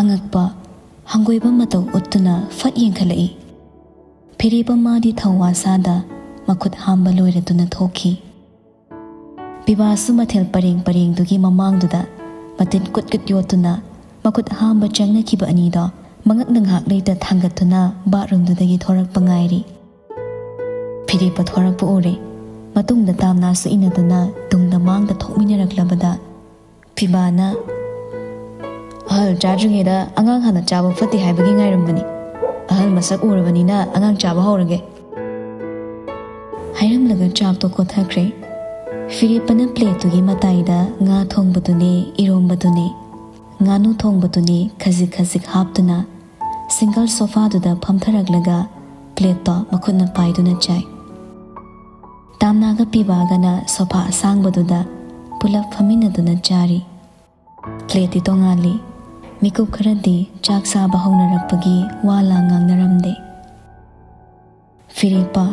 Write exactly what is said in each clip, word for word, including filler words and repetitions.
ꯑꯉꯛꯄ ꯍꯪꯒꯣꯏꯕ ꯃꯇꯧ ꯎꯠꯇꯨꯅ ꯐꯠ ꯌꯦꯡꯈꯠꯂꯛꯏ꯫ ꯐꯤꯔꯦꯞꯄ ꯃꯥꯗꯤ ꯊꯧꯋꯥ ꯁꯥꯗ ꯃꯈꯨꯠ ꯍꯥꯝꯕ ꯂꯣꯏꯔꯗꯨꯅ ꯊꯣꯛꯈꯤ꯫ ꯄꯤꯕꯥꯁꯨ ꯃꯊꯦꯜ ꯄꯔꯦꯡ ꯄꯔꯦꯡꯗꯨꯒꯤ ꯃꯃꯥꯡꯗꯨꯗ ꯃꯇꯤꯟ ꯀꯨꯠ ꯀꯨꯠ ꯌꯣꯠꯇꯨꯅ ꯃꯈꯨꯠ ꯍꯥꯝꯕ ꯆꯪꯅꯈꯤꯕ ꯑꯅꯤꯗꯣ ꯃꯉꯛꯅ ꯉꯥꯏꯍꯥꯛ ꯂꯩꯇ ꯊꯥꯡꯒꯠꯇꯨꯅ ꯕꯥꯠꯔꯨꯝꯗꯨꯗꯒꯤ ꯊꯣꯔꯛꯄ ꯉꯥꯏꯔꯤ꯫ ꯐꯤꯔꯦꯞꯄ ꯊꯣꯔꯛꯄ ꯎꯔꯦ꯫ ꯃꯇꯨꯡꯗ ꯇꯥꯝꯅꯥꯁꯨ ꯏꯟꯅꯗꯨꯅ ꯇꯨꯡꯗ ꯃꯥꯡꯗ ꯊꯣꯛꯃꯤꯟꯅꯔꯛꯂꯕꯗ ꯐꯤꯕꯥꯅ, "ꯑꯍꯜ ꯆꯥꯗ꯭ꯔꯤꯉꯩꯗ ꯑꯉꯥꯡ ꯍꯥꯟꯅ ꯆꯥꯕ ꯐꯠꯇꯦ ꯍꯥꯏꯕꯒꯤ ꯉꯥꯏꯔꯝꯕꯅꯤ꯫ ꯑꯍꯜ ꯃꯁꯛ ꯎꯔꯕꯅꯤꯅ ꯑꯉꯥꯡ ꯆꯥꯕ ꯍꯧꯔꯒꯦ," ꯍꯥꯏꯔꯝꯂꯒ ꯆꯥꯛꯇꯣ ꯀꯣꯊꯈ꯭ꯔꯦ꯫ ꯐꯤꯔꯦꯞꯄꯅ ꯄ꯭ꯂꯦꯠꯇꯨꯒꯤ ꯃꯇꯥꯏꯗ ꯉꯥ ꯊꯣꯡꯕꯗꯨꯅꯦ, ꯏꯔꯣꯝꯕꯗꯨꯅꯦ, ꯉꯥꯅꯨ ꯊꯣꯡꯕꯗꯨꯅꯦ ꯈꯖꯤꯛ ꯈꯖꯤꯛ ꯍꯥꯞꯇꯨꯅ ꯁꯤꯡꯒꯜ ꯁꯣꯐꯥꯗꯨꯗ ꯐꯝꯊꯔꯛꯂꯒ ꯄ꯭ꯂꯦꯠꯇꯣ ꯃꯈꯨꯠꯅ ꯄꯥꯏꯗꯨꯅ ꯆꯥꯏ꯫ ꯇꯥꯝꯅꯥꯒ ꯄꯤꯕꯥꯒꯅ ꯁꯣꯐꯥ ꯑꯁꯥꯡꯕꯗꯨꯗ ꯄꯨꯂꯞ ꯐꯝꯃꯤꯟꯅꯗꯨꯅ ꯆꯥꯔꯤ꯫ ꯄ꯭ꯂꯦꯠꯇꯤ ꯇꯣꯉꯥꯜꯂꯤ꯫ ꯃꯤꯀꯨꯞ ꯈꯔꯗꯤ ꯆꯥꯛ ꯆꯥꯕ ꯍꯧꯅꯔꯛꯄꯒꯤ ꯋꯥ ꯂꯥꯡ ꯉꯥꯡꯅꯔꯝꯗꯦ꯫ ꯐꯤꯔꯦꯞꯄ,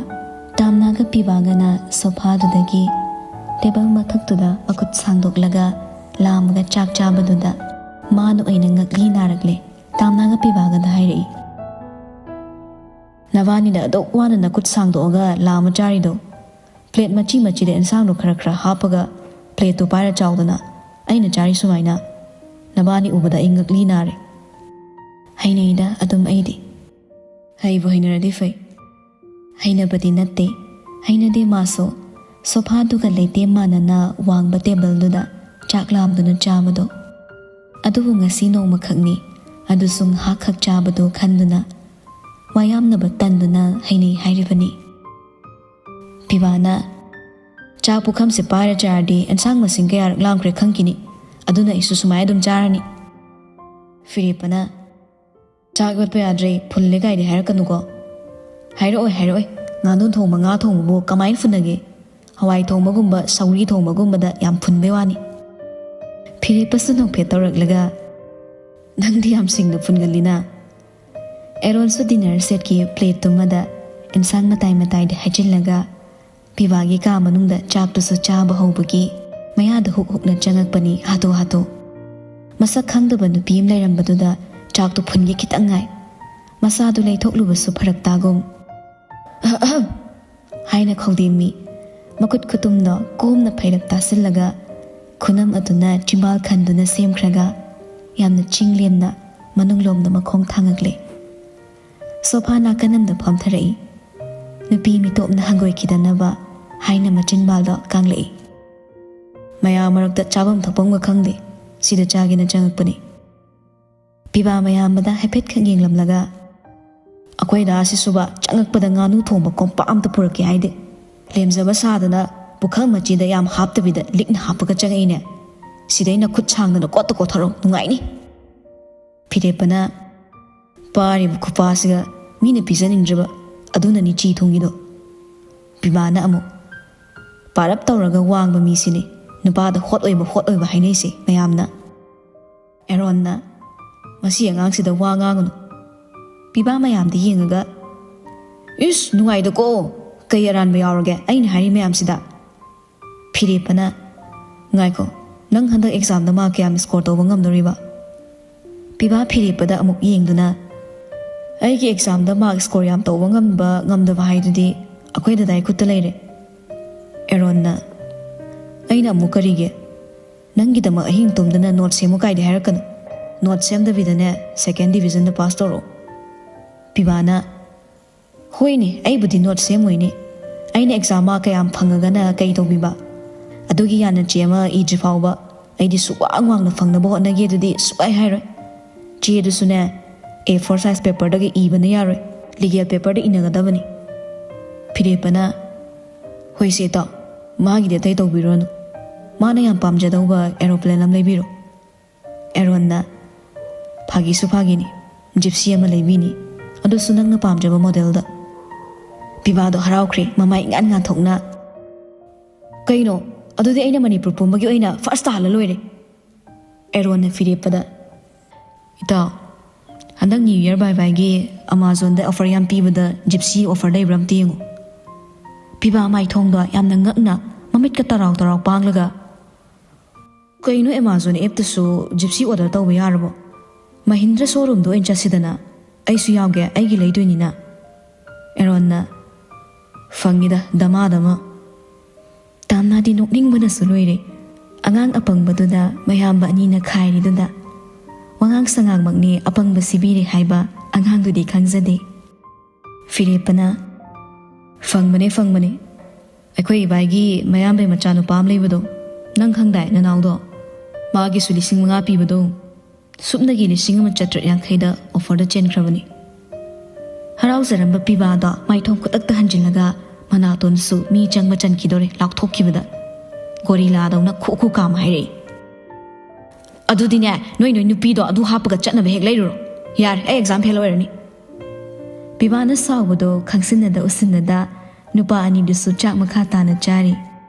ꯇꯥꯝꯅꯥꯒ ꯄꯤꯕꯥꯒꯅ ꯁꯣꯐꯥꯗꯨꯗꯒꯤ ꯇꯦꯕꯜ ꯃꯊꯛꯇꯨꯗ ꯃꯈꯨꯠ ꯁꯥꯡꯗꯣꯛꯂꯒ ꯂꯥꯝꯃꯒ ꯆꯥꯛ ꯆꯥꯕꯗꯨꯗ ꯃꯥꯅ ꯑꯣꯏꯅ ꯉꯛꯂꯤ ꯅꯥꯔꯛꯂꯦ꯫ ꯇꯥꯝꯅꯥꯒ ꯄꯤꯕꯥꯒꯗ ꯍꯥꯏꯔꯛꯏ, "ꯅꯕꯥꯅꯤꯅ ꯑꯗꯨꯛ ꯋꯥꯅ ꯅꯈꯨꯠ ꯁꯥꯡꯗꯣꯛꯑꯒ ꯂꯥꯝꯃ ꯆꯥꯔꯤꯗꯣ? ꯄ꯭ꯂꯦꯠ ꯃꯆꯤ ꯃꯆꯤꯗ ꯏꯟꯁꯥꯡꯗꯣ ꯈꯔ ꯈꯔ ꯍꯥꯞꯄꯒ ꯄ꯭ꯂꯦꯠꯇꯨ ꯄꯥꯏꯔ ꯆꯥꯎꯗꯅ꯫ ꯑꯩꯅ ꯆꯥꯔꯤ ꯁꯨꯃꯥꯏꯅ꯫ ꯅꯕꯥꯅꯤ ꯎꯕꯗ ꯑꯩ ꯉꯛꯂꯤ ꯅꯥꯔꯦ꯫ ꯍꯩꯅꯩꯗ ꯑꯗꯨꯝ ꯑꯩꯗꯤ꯫ ꯍꯩꯕꯨ ꯍꯩꯅꯔꯗꯤ ꯐꯩ꯫" ꯍꯩꯅꯕꯗꯤ ꯅꯠꯇꯦ, ꯍꯩꯅꯗꯦ ꯃꯥꯁꯨ꯫ ꯁꯣꯐꯥꯗꯨꯒ ꯂꯩꯇꯦꯝ ꯃꯥꯟꯅꯅ ꯋꯥꯡꯕ ꯇꯦꯕꯜꯗꯨꯗ ꯆꯥꯛ ꯂꯥꯝꯗꯨꯅ ꯆꯥꯕꯗꯣ꯫ ꯑꯗꯨꯕꯨ ꯉꯁꯤ ꯅꯣꯡꯃꯈꯛꯅꯤ, ꯑꯗꯨꯁꯨ ꯉꯥꯏꯍꯥꯛꯈꯛ ꯆꯥꯕꯗꯣ ꯈꯟꯗꯨꯅ ꯋꯥꯌꯥꯝꯅꯕ ꯇꯟꯗꯨꯅ ꯍꯩꯅꯩ ꯍꯥꯏꯔꯤꯕꯅꯤ꯫ ꯄꯤꯕꯥꯅ, "ꯆꯥꯛ ꯄꯨꯈꯝꯁꯦ ꯄꯥꯏꯔ ꯆꯥꯔꯗꯤ ꯑꯦꯟꯁꯥꯡ ꯃꯁꯤꯡ ꯀꯌꯥꯔꯛ ꯂꯥꯝꯈ꯭ꯔꯦ ꯈꯪꯈꯤꯅꯤ꯫ ꯑꯗꯨꯅ ꯑꯩꯁꯨ ꯁꯨꯃꯥꯏꯅ ꯑꯗꯨꯝ ꯆꯥꯔꯅꯤ꯫" ꯐꯤꯔꯦꯞꯄꯅ, "ꯆꯥꯛ ꯌꯣꯠꯄ ꯌꯥꯗ꯭ꯔꯦ, ꯐꯨꯜꯂꯦ ꯀꯥꯏꯗꯤ ꯍꯥꯏꯔꯛꯀꯅꯨꯀꯣ꯫" "ꯍꯥꯏꯔꯛꯑꯣꯏ, ꯍꯥꯏꯔꯛꯑꯣꯏ꯫ ꯉꯥꯅꯨ ꯊꯣꯡꯕ, ꯉꯥ ꯊꯣꯡꯕꯕꯨ ꯀꯃꯥꯏꯅ ꯐꯨꯟꯅꯒꯦ? ꯍꯋꯥꯏ ꯊꯣꯡꯕꯒꯨꯝꯕ, ꯁꯧꯒ꯭ꯔꯤ ꯊꯣꯡꯕꯒꯨꯝꯕꯗ ꯌꯥꯝ ꯐꯨꯟꯕꯩ ꯋꯥꯅꯤ꯫" ꯐꯤꯔꯦꯞꯄꯁꯨ ꯅꯣꯛꯐꯦꯠ ꯇꯧꯔꯛꯂꯒ, "ꯅꯪꯗꯤ ꯌꯥꯝ ꯁꯤꯡꯅ ꯐꯨꯟꯒꯜꯂꯤꯅ꯫" ꯑꯦꯔꯣꯟꯁꯨ ꯗꯤꯅꯔ ꯁꯦꯠꯀꯤ ꯄ꯭ꯂꯦꯠꯇꯨꯃꯗ ꯏꯟꯁꯥꯡ ꯃꯇꯥꯏ ꯃꯇꯥꯏꯗ ꯍꯩꯖꯤꯜꯂꯒ ꯄꯤꯕꯥꯒꯤ ꯀꯥ ꯃꯅꯨꯡꯗ ꯆꯥꯛꯇꯨꯁꯨ ꯆꯥꯕ ꯍꯧꯕꯒꯤ ꯃꯌꯥꯗ ꯍꯨꯛ ꯍꯨꯛꯅ ꯆꯪꯉꯛꯄꯅꯤ ꯍꯥꯊꯨ ꯍꯥꯊꯨ꯫ ꯃꯁꯛ ꯈꯪꯗꯕ ꯅꯨꯄꯤ ꯑꯃ ꯂꯩꯔꯝꯕꯗꯨꯗ ꯆꯥꯛꯇꯨ ꯐꯨꯟꯒꯦ ꯈꯤꯇꯪ ꯉꯥꯏ꯫ ꯃꯁꯥꯗꯨ ꯂꯩꯊꯣꯛꯂꯨꯕꯁꯨ ꯐꯔꯛ ꯇꯥꯒꯨꯝ꯫ "ꯑꯍꯝ!" ꯍꯥꯏꯅ ꯈꯧꯗꯦꯝꯃꯤ꯫ ꯃꯈꯨꯠ ꯈꯨꯇꯨꯝꯗꯣ ꯀꯣꯝꯅ ꯐꯩꯔꯞ ꯇꯥꯁꯤꯜꯂꯒ ꯈꯨꯅꯝ ꯑꯗꯨꯅ ꯆꯤꯝꯕꯥꯜ ꯈꯟꯗꯨꯅ ꯁꯦꯝꯈ꯭ꯔꯒ ꯌꯥꯝꯅ ꯆꯤꯡ ꯂꯦꯝꯅ ꯃꯅꯨꯡꯂꯣꯝꯗ ꯃꯈꯣꯡ ꯊꯥꯡꯉꯛꯂꯦ꯫ ꯁꯣꯐꯥ ꯅꯥꯀꯟ ꯑꯃꯗ ꯐꯝꯊꯔꯛꯏ꯫ ꯅꯨꯄꯤ ꯃꯤꯇꯣꯞꯅ ꯍꯪꯒꯣꯏꯈꯤꯗꯅꯕ ꯍꯥꯏꯅ ꯃꯆꯤꯟꯕꯥꯜꯗꯣ ꯀꯥꯡꯂꯛꯏ꯫ "ꯃꯌꯥꯝ ꯃꯔꯛꯇ ꯆꯥꯐꯝ ꯊꯛꯐꯝꯒ ꯈꯪꯗꯦ, ꯁꯤꯗ ꯆꯥꯒꯦꯅ ꯆꯪꯉꯛꯄꯅꯤ꯫" ꯄꯤꯕꯥ ꯃꯌꯥꯝꯕꯗ ꯍꯥꯏꯐꯦꯠꯈꯛ ꯌꯦꯡꯂꯝꯂꯒ, "ꯑꯩꯈꯣꯏꯗ ꯑꯁꯤꯁꯨꯕ ꯆꯪꯉꯛꯄꯗ ꯉꯥꯅꯨ ꯊꯣꯡꯕ ꯀꯣꯝꯄꯥꯛ ꯑꯝꯇ ꯄꯨꯔꯛꯀꯦ ꯍꯥꯏꯗꯦ꯫ ꯂꯦꯝꯖꯕ ꯁꯥꯗꯅ ꯄꯨꯈꯝ ꯃꯆꯤꯗ ꯌꯥꯝ ꯍꯥꯞꯇꯕꯤꯗ ꯂꯤꯛꯅ ꯍꯥꯞꯄꯒ ꯆꯪꯉꯛꯏꯅꯦ꯫ ꯁꯤꯗꯩꯅ ꯈꯨꯠ ꯁꯥꯡꯗꯅ ꯀꯣꯠꯇ ꯀꯣꯠꯊꯔꯣ, ꯅꯨꯡꯉꯥꯏꯅꯤ꯫" ꯐꯤꯔꯦꯞꯄꯅ, "ꯄꯥꯔꯤꯕ ꯈꯨꯄꯥꯁꯤꯒ ꯃꯤꯅ ꯄꯤꯖꯅꯤꯡꯗ꯭ꯔꯕ ꯑꯗꯨꯅꯅꯤ ꯆꯤ ꯊꯨꯡꯉꯤꯗꯣ꯫" ꯄꯤꯕꯥꯅ ꯑꯃꯨꯛ, "ꯄꯥꯔꯞ ꯇꯧꯔꯒ ꯋꯥꯡꯕ ꯃꯤꯁꯤꯅꯤ ꯅꯨꯄꯥꯗ ꯍꯣꯠ ꯑꯣꯏꯕ, ꯍꯣꯠ ꯑꯣꯏꯕ ꯍꯥꯏꯅꯩꯁꯦ ꯃꯌꯥꯝꯅ꯫" ꯑꯦꯔꯣꯟꯅ, "ꯃꯁꯤ ꯑꯉꯥꯡꯁꯤꯗ ꯋꯥ ꯉꯥꯡꯒꯅꯨ꯫" ꯄꯤꯕꯥ ꯃꯌꯥꯝꯗ ꯌꯦꯡꯉꯒ, "ꯏꯁ, ꯅꯨꯡꯉꯥꯏꯗꯀꯣ, ꯀꯩ ꯑꯔꯥꯟꯕ ꯌꯥꯎꯔꯒꯦ ꯑꯩꯅ ꯍꯥꯏꯔꯤ ꯃꯌꯥꯝꯁꯤꯗ?" ꯐꯤꯔꯦꯞꯄꯅ, "ꯉꯥꯏꯈꯣ, ꯅꯪ ꯍꯟꯗꯛ ꯑꯦꯛꯖꯥꯝꯗ ꯃꯥꯔꯛ ꯀꯌꯥꯝ ꯁ꯭ꯀꯣꯔ ꯇꯧꯕ ꯉꯝꯗꯣꯔꯤꯕ?" ꯄꯤꯕꯥ ꯐꯤꯔꯦꯞꯄꯗ ꯑꯃꯨꯛ ꯌꯦꯡꯗꯨꯅ, "ꯑꯩꯒꯤ ꯑꯦꯛꯖꯥꯝꯗ ꯃꯥꯔꯛ ꯁ꯭ꯀꯣꯔ ꯌꯥꯝ ꯇꯧꯕ ꯉꯝꯕ ꯉꯝꯗꯕ ꯍꯥꯏꯗꯨꯗꯤ ꯑꯩꯈꯣꯏ ꯗꯗꯥꯏ ꯈꯨꯠꯇ ꯂꯩꯔꯦ꯫" ꯑꯦꯔꯣꯟꯅ, "ꯑꯩꯅ ꯑꯃꯨꯛ ꯀꯔꯤꯒꯤ? ꯅꯪꯒꯤꯗꯃꯛ ꯑꯍꯤꯡ ꯇꯨꯝꯗꯅ ꯅꯣꯠ ꯁꯦꯝꯃꯨ ꯀꯥꯏꯗꯤ ꯍꯥꯏꯔꯛꯀꯅꯨ꯫ ꯅꯣꯠ ꯁꯦꯝꯗꯕꯤꯗꯅꯦ ꯁꯦꯀꯦꯟ ꯗꯤꯕꯤꯖꯟꯗ ꯄꯥꯁ ꯇꯧꯔꯛꯑꯣ꯫" ꯄꯤꯕꯥꯅ, "ꯍꯣꯏꯅꯦ, ꯑꯩꯕꯨꯗꯤ ꯅꯣꯠ ꯁꯦꯝꯃꯣꯏꯅꯦ꯫ ꯑꯩꯅ ꯑꯦꯛꯖꯥꯝ ꯃꯥꯔꯛ ꯀꯌꯥꯝ ꯐꯪꯉꯒꯅ ꯀꯩ ꯇꯧꯕꯤꯕ? ꯑꯗꯨꯒꯤ ꯌꯥꯅꯆꯦ ꯑꯃ ꯏꯗ꯭ꯔꯤ ꯐꯥꯎꯕ ꯑꯩꯗꯤ ꯁꯨꯛꯋꯥꯡ ꯋꯥꯡꯅ ꯐꯪꯅꯕ ꯍꯣꯠꯅꯒꯦ ꯑꯗꯨꯗꯤ ꯁꯨꯛꯍꯥꯏ ꯍꯥꯏꯔꯣꯏ꯫ ꯆꯦꯗꯨꯁꯨꯅꯦ ꯑꯦ ꯐꯣꯔ ꯁꯥꯏꯖ ꯄꯦꯄꯔꯗꯒꯤ ꯏꯕꯅ ꯌꯥꯔꯣꯏ, ꯂꯤꯒꯦꯜ ꯄꯦꯄꯔꯗ ꯏꯅꯒꯗꯕꯅꯤ꯫" ꯐꯤꯔꯦꯞꯄꯅ, "ꯍꯣꯏꯁꯦ ꯏꯇꯥꯎ, ꯃꯥꯒꯤꯗꯤ ꯑꯇꯩ ꯇꯧꯕꯤꯔꯨꯔꯅꯨ꯫ ꯃꯥꯅ ꯌꯥꯝ ꯄꯥꯝꯖꯗꯧꯕ ꯑꯦꯔꯣꯄ꯭ꯂꯦꯟ ꯑꯃ ꯂꯩꯕꯤꯔꯣ꯫" ꯑꯦꯔꯣꯟꯅ, "ꯐꯥꯒꯤꯁꯨ ꯐꯥꯒꯤꯅꯤ, ꯖꯤꯞꯁꯤ ꯑꯃ ꯂꯩꯕꯤꯅꯤ, ꯑꯗꯨꯁꯨ ꯅꯪꯅ ꯄꯥꯝꯖꯕ ꯃꯣꯗꯦꯜꯗ꯫" ꯄꯤꯕꯥꯗꯣ ꯍꯔꯥꯎꯈ꯭ꯔꯦ, ꯃꯃꯥꯏ ꯏꯉꯥꯟ ꯉꯥꯟꯊꯣꯛꯅ꯫ "ꯀꯩꯅꯣ? ꯑꯗꯨꯗꯤ ꯑꯩꯅ ꯃꯅꯤꯄꯨꯔ ꯄꯨꯝꯕꯒꯤ ꯑꯣꯏꯅ ꯐꯥꯔꯁ ꯇꯥꯍꯜꯂ ꯂꯣꯏꯔꯦ꯫" ꯑꯦꯔꯣꯟꯅ ꯐꯤꯔꯦꯞꯄꯗ, "ꯏꯇꯥꯎ, ꯍꯟꯗꯛ ꯅ꯭ꯌꯨ ꯏꯌꯔ ꯕꯥꯏ ꯕꯥꯏꯒꯤ ꯑꯃꯥꯖꯣꯟꯗ ꯑꯣꯐꯔ ꯌꯥꯝ ꯄꯤꯕꯗ ꯖꯤꯞꯁꯤ ꯑꯣꯐꯔ ꯂꯩꯕ꯭ꯔꯥ ꯑꯝꯇ ꯌꯦꯡꯉꯨ꯫" ꯄꯤꯕꯥ ꯃꯥꯏꯊꯣꯡꯗꯣ ꯌꯥꯝꯅ ꯉꯛꯅ ꯃꯃꯤꯠꯀ ꯇꯔꯥꯎ ꯇꯔꯥꯎ ꯄꯥꯡꯂꯒ, "ꯀꯩꯅꯣ, ꯑꯦꯃꯥꯖꯣꯟ ꯑꯦꯞꯇꯁꯨ ꯖꯤꯞꯁꯤ ꯑꯣꯔꯗꯔ ꯇꯧꯕ ꯌꯥꯔꯕꯣ? ꯃꯍꯤꯟꯗ꯭ꯔ ꯁꯣꯔꯨꯝꯗ ꯑꯣꯏꯅ ꯆꯠꯁꯤꯗꯅ, ꯑꯩꯁꯨ ꯌꯥꯎꯒꯦ, ꯑꯩꯒꯤ ꯂꯩꯗꯣꯏꯅꯤꯅ"꯫ ꯑꯦꯔꯣꯟꯅ, "ꯐꯪꯉꯤꯗ, ꯗꯃꯥꯗꯃ"꯫ ꯇꯥꯝꯅꯥꯗꯤ ꯅꯣꯛꯅꯤꯡꯕꯅꯁꯨ ꯂꯣꯏꯔꯦ꯫ ꯑꯉꯥꯡ ꯑꯄꯪꯕꯗꯨꯗ ꯃꯌꯥꯝꯕ ꯑꯅꯤꯅ ꯈꯥꯏꯔꯤꯗꯨꯗ꯫ ꯋꯥꯉꯥꯡ ꯁꯉꯥꯡꯃꯛꯅꯤ ꯑꯄꯪꯕ ꯁꯤꯕꯤꯔꯦ ꯍꯥꯏꯕ ꯑꯉꯥꯡꯗꯨꯗꯤ ꯈꯪꯖꯗꯦ꯫ ꯐꯤꯔꯦꯞꯄꯅ, "ꯐꯪꯕꯅꯦ, ꯐꯪꯕꯅꯦ꯫ ꯑꯩꯈꯣꯏ ꯏꯕꯥꯏꯒꯤ ꯃꯌꯥꯝꯕꯩ ꯃꯆꯥꯅꯨꯄꯥ ꯑꯃ ꯂꯩꯕꯗꯣ, ꯅꯪ ꯈꯪꯗꯥꯏ, ꯅꯅꯥꯎꯗꯣ? ꯃꯥꯒꯤꯁꯨ ꯂꯤꯁꯤꯡ ꯃꯉꯥ ꯄꯤꯕꯗꯣ, ꯁꯨꯞꯅꯒꯤ ꯂꯤꯁꯤꯡ ꯑꯃ ꯆꯥꯇ꯭ꯔꯦꯠ ꯌꯥꯡꯈꯩꯗ ꯑꯣꯐꯔꯗ ꯆꯦꯟꯈ꯭ꯔꯕꯅꯤ"꯫ ꯍꯔꯥꯎꯖꯔꯝꯕ ꯄꯤꯕꯥꯗꯣ ꯃꯥꯏꯊꯣꯡ ꯈꯨꯗꯛꯇ ꯍꯟꯖꯤꯜꯂꯒ ꯃꯅꯥꯇꯣꯟꯁꯨ ꯃꯤ ꯆꯪꯕ ꯆꯟꯈꯤꯗꯧꯔꯦ ꯂꯥꯎꯊꯣꯛꯈꯤꯕꯗ꯫ ꯒꯣꯔꯤꯂꯥꯗꯧꯅ ꯈꯨ ꯈꯨ ꯀꯥꯝ ꯍꯥꯏꯔꯛꯏ꯫ "ꯑꯗꯨꯗꯤꯅꯦ, ꯅꯣꯏ ꯅꯣꯏ ꯅꯨꯄꯤꯗꯣ ꯑꯗꯨ ꯍꯥꯞꯄꯒ ꯆꯠꯅꯕ ꯍꯦꯛ ꯂꯩꯔꯨꯔꯣ꯫ ꯌꯥꯔꯦ, ꯑꯩ ꯑꯦꯛꯖꯥꯝ ꯐꯦꯜ ꯑꯣꯏꯔꯅꯤ"꯫ ꯄꯤꯕꯥꯅ ꯁꯥꯎꯕꯗꯣ ꯈꯪꯁꯤꯟꯅꯗ ꯎꯁꯤꯟꯅꯗ ꯅꯨꯄꯥ ꯑꯅꯤꯗꯨꯁꯨ ꯆꯥꯛ ꯃꯈꯥ ꯇꯥꯅ ꯆꯥꯔꯤ꯫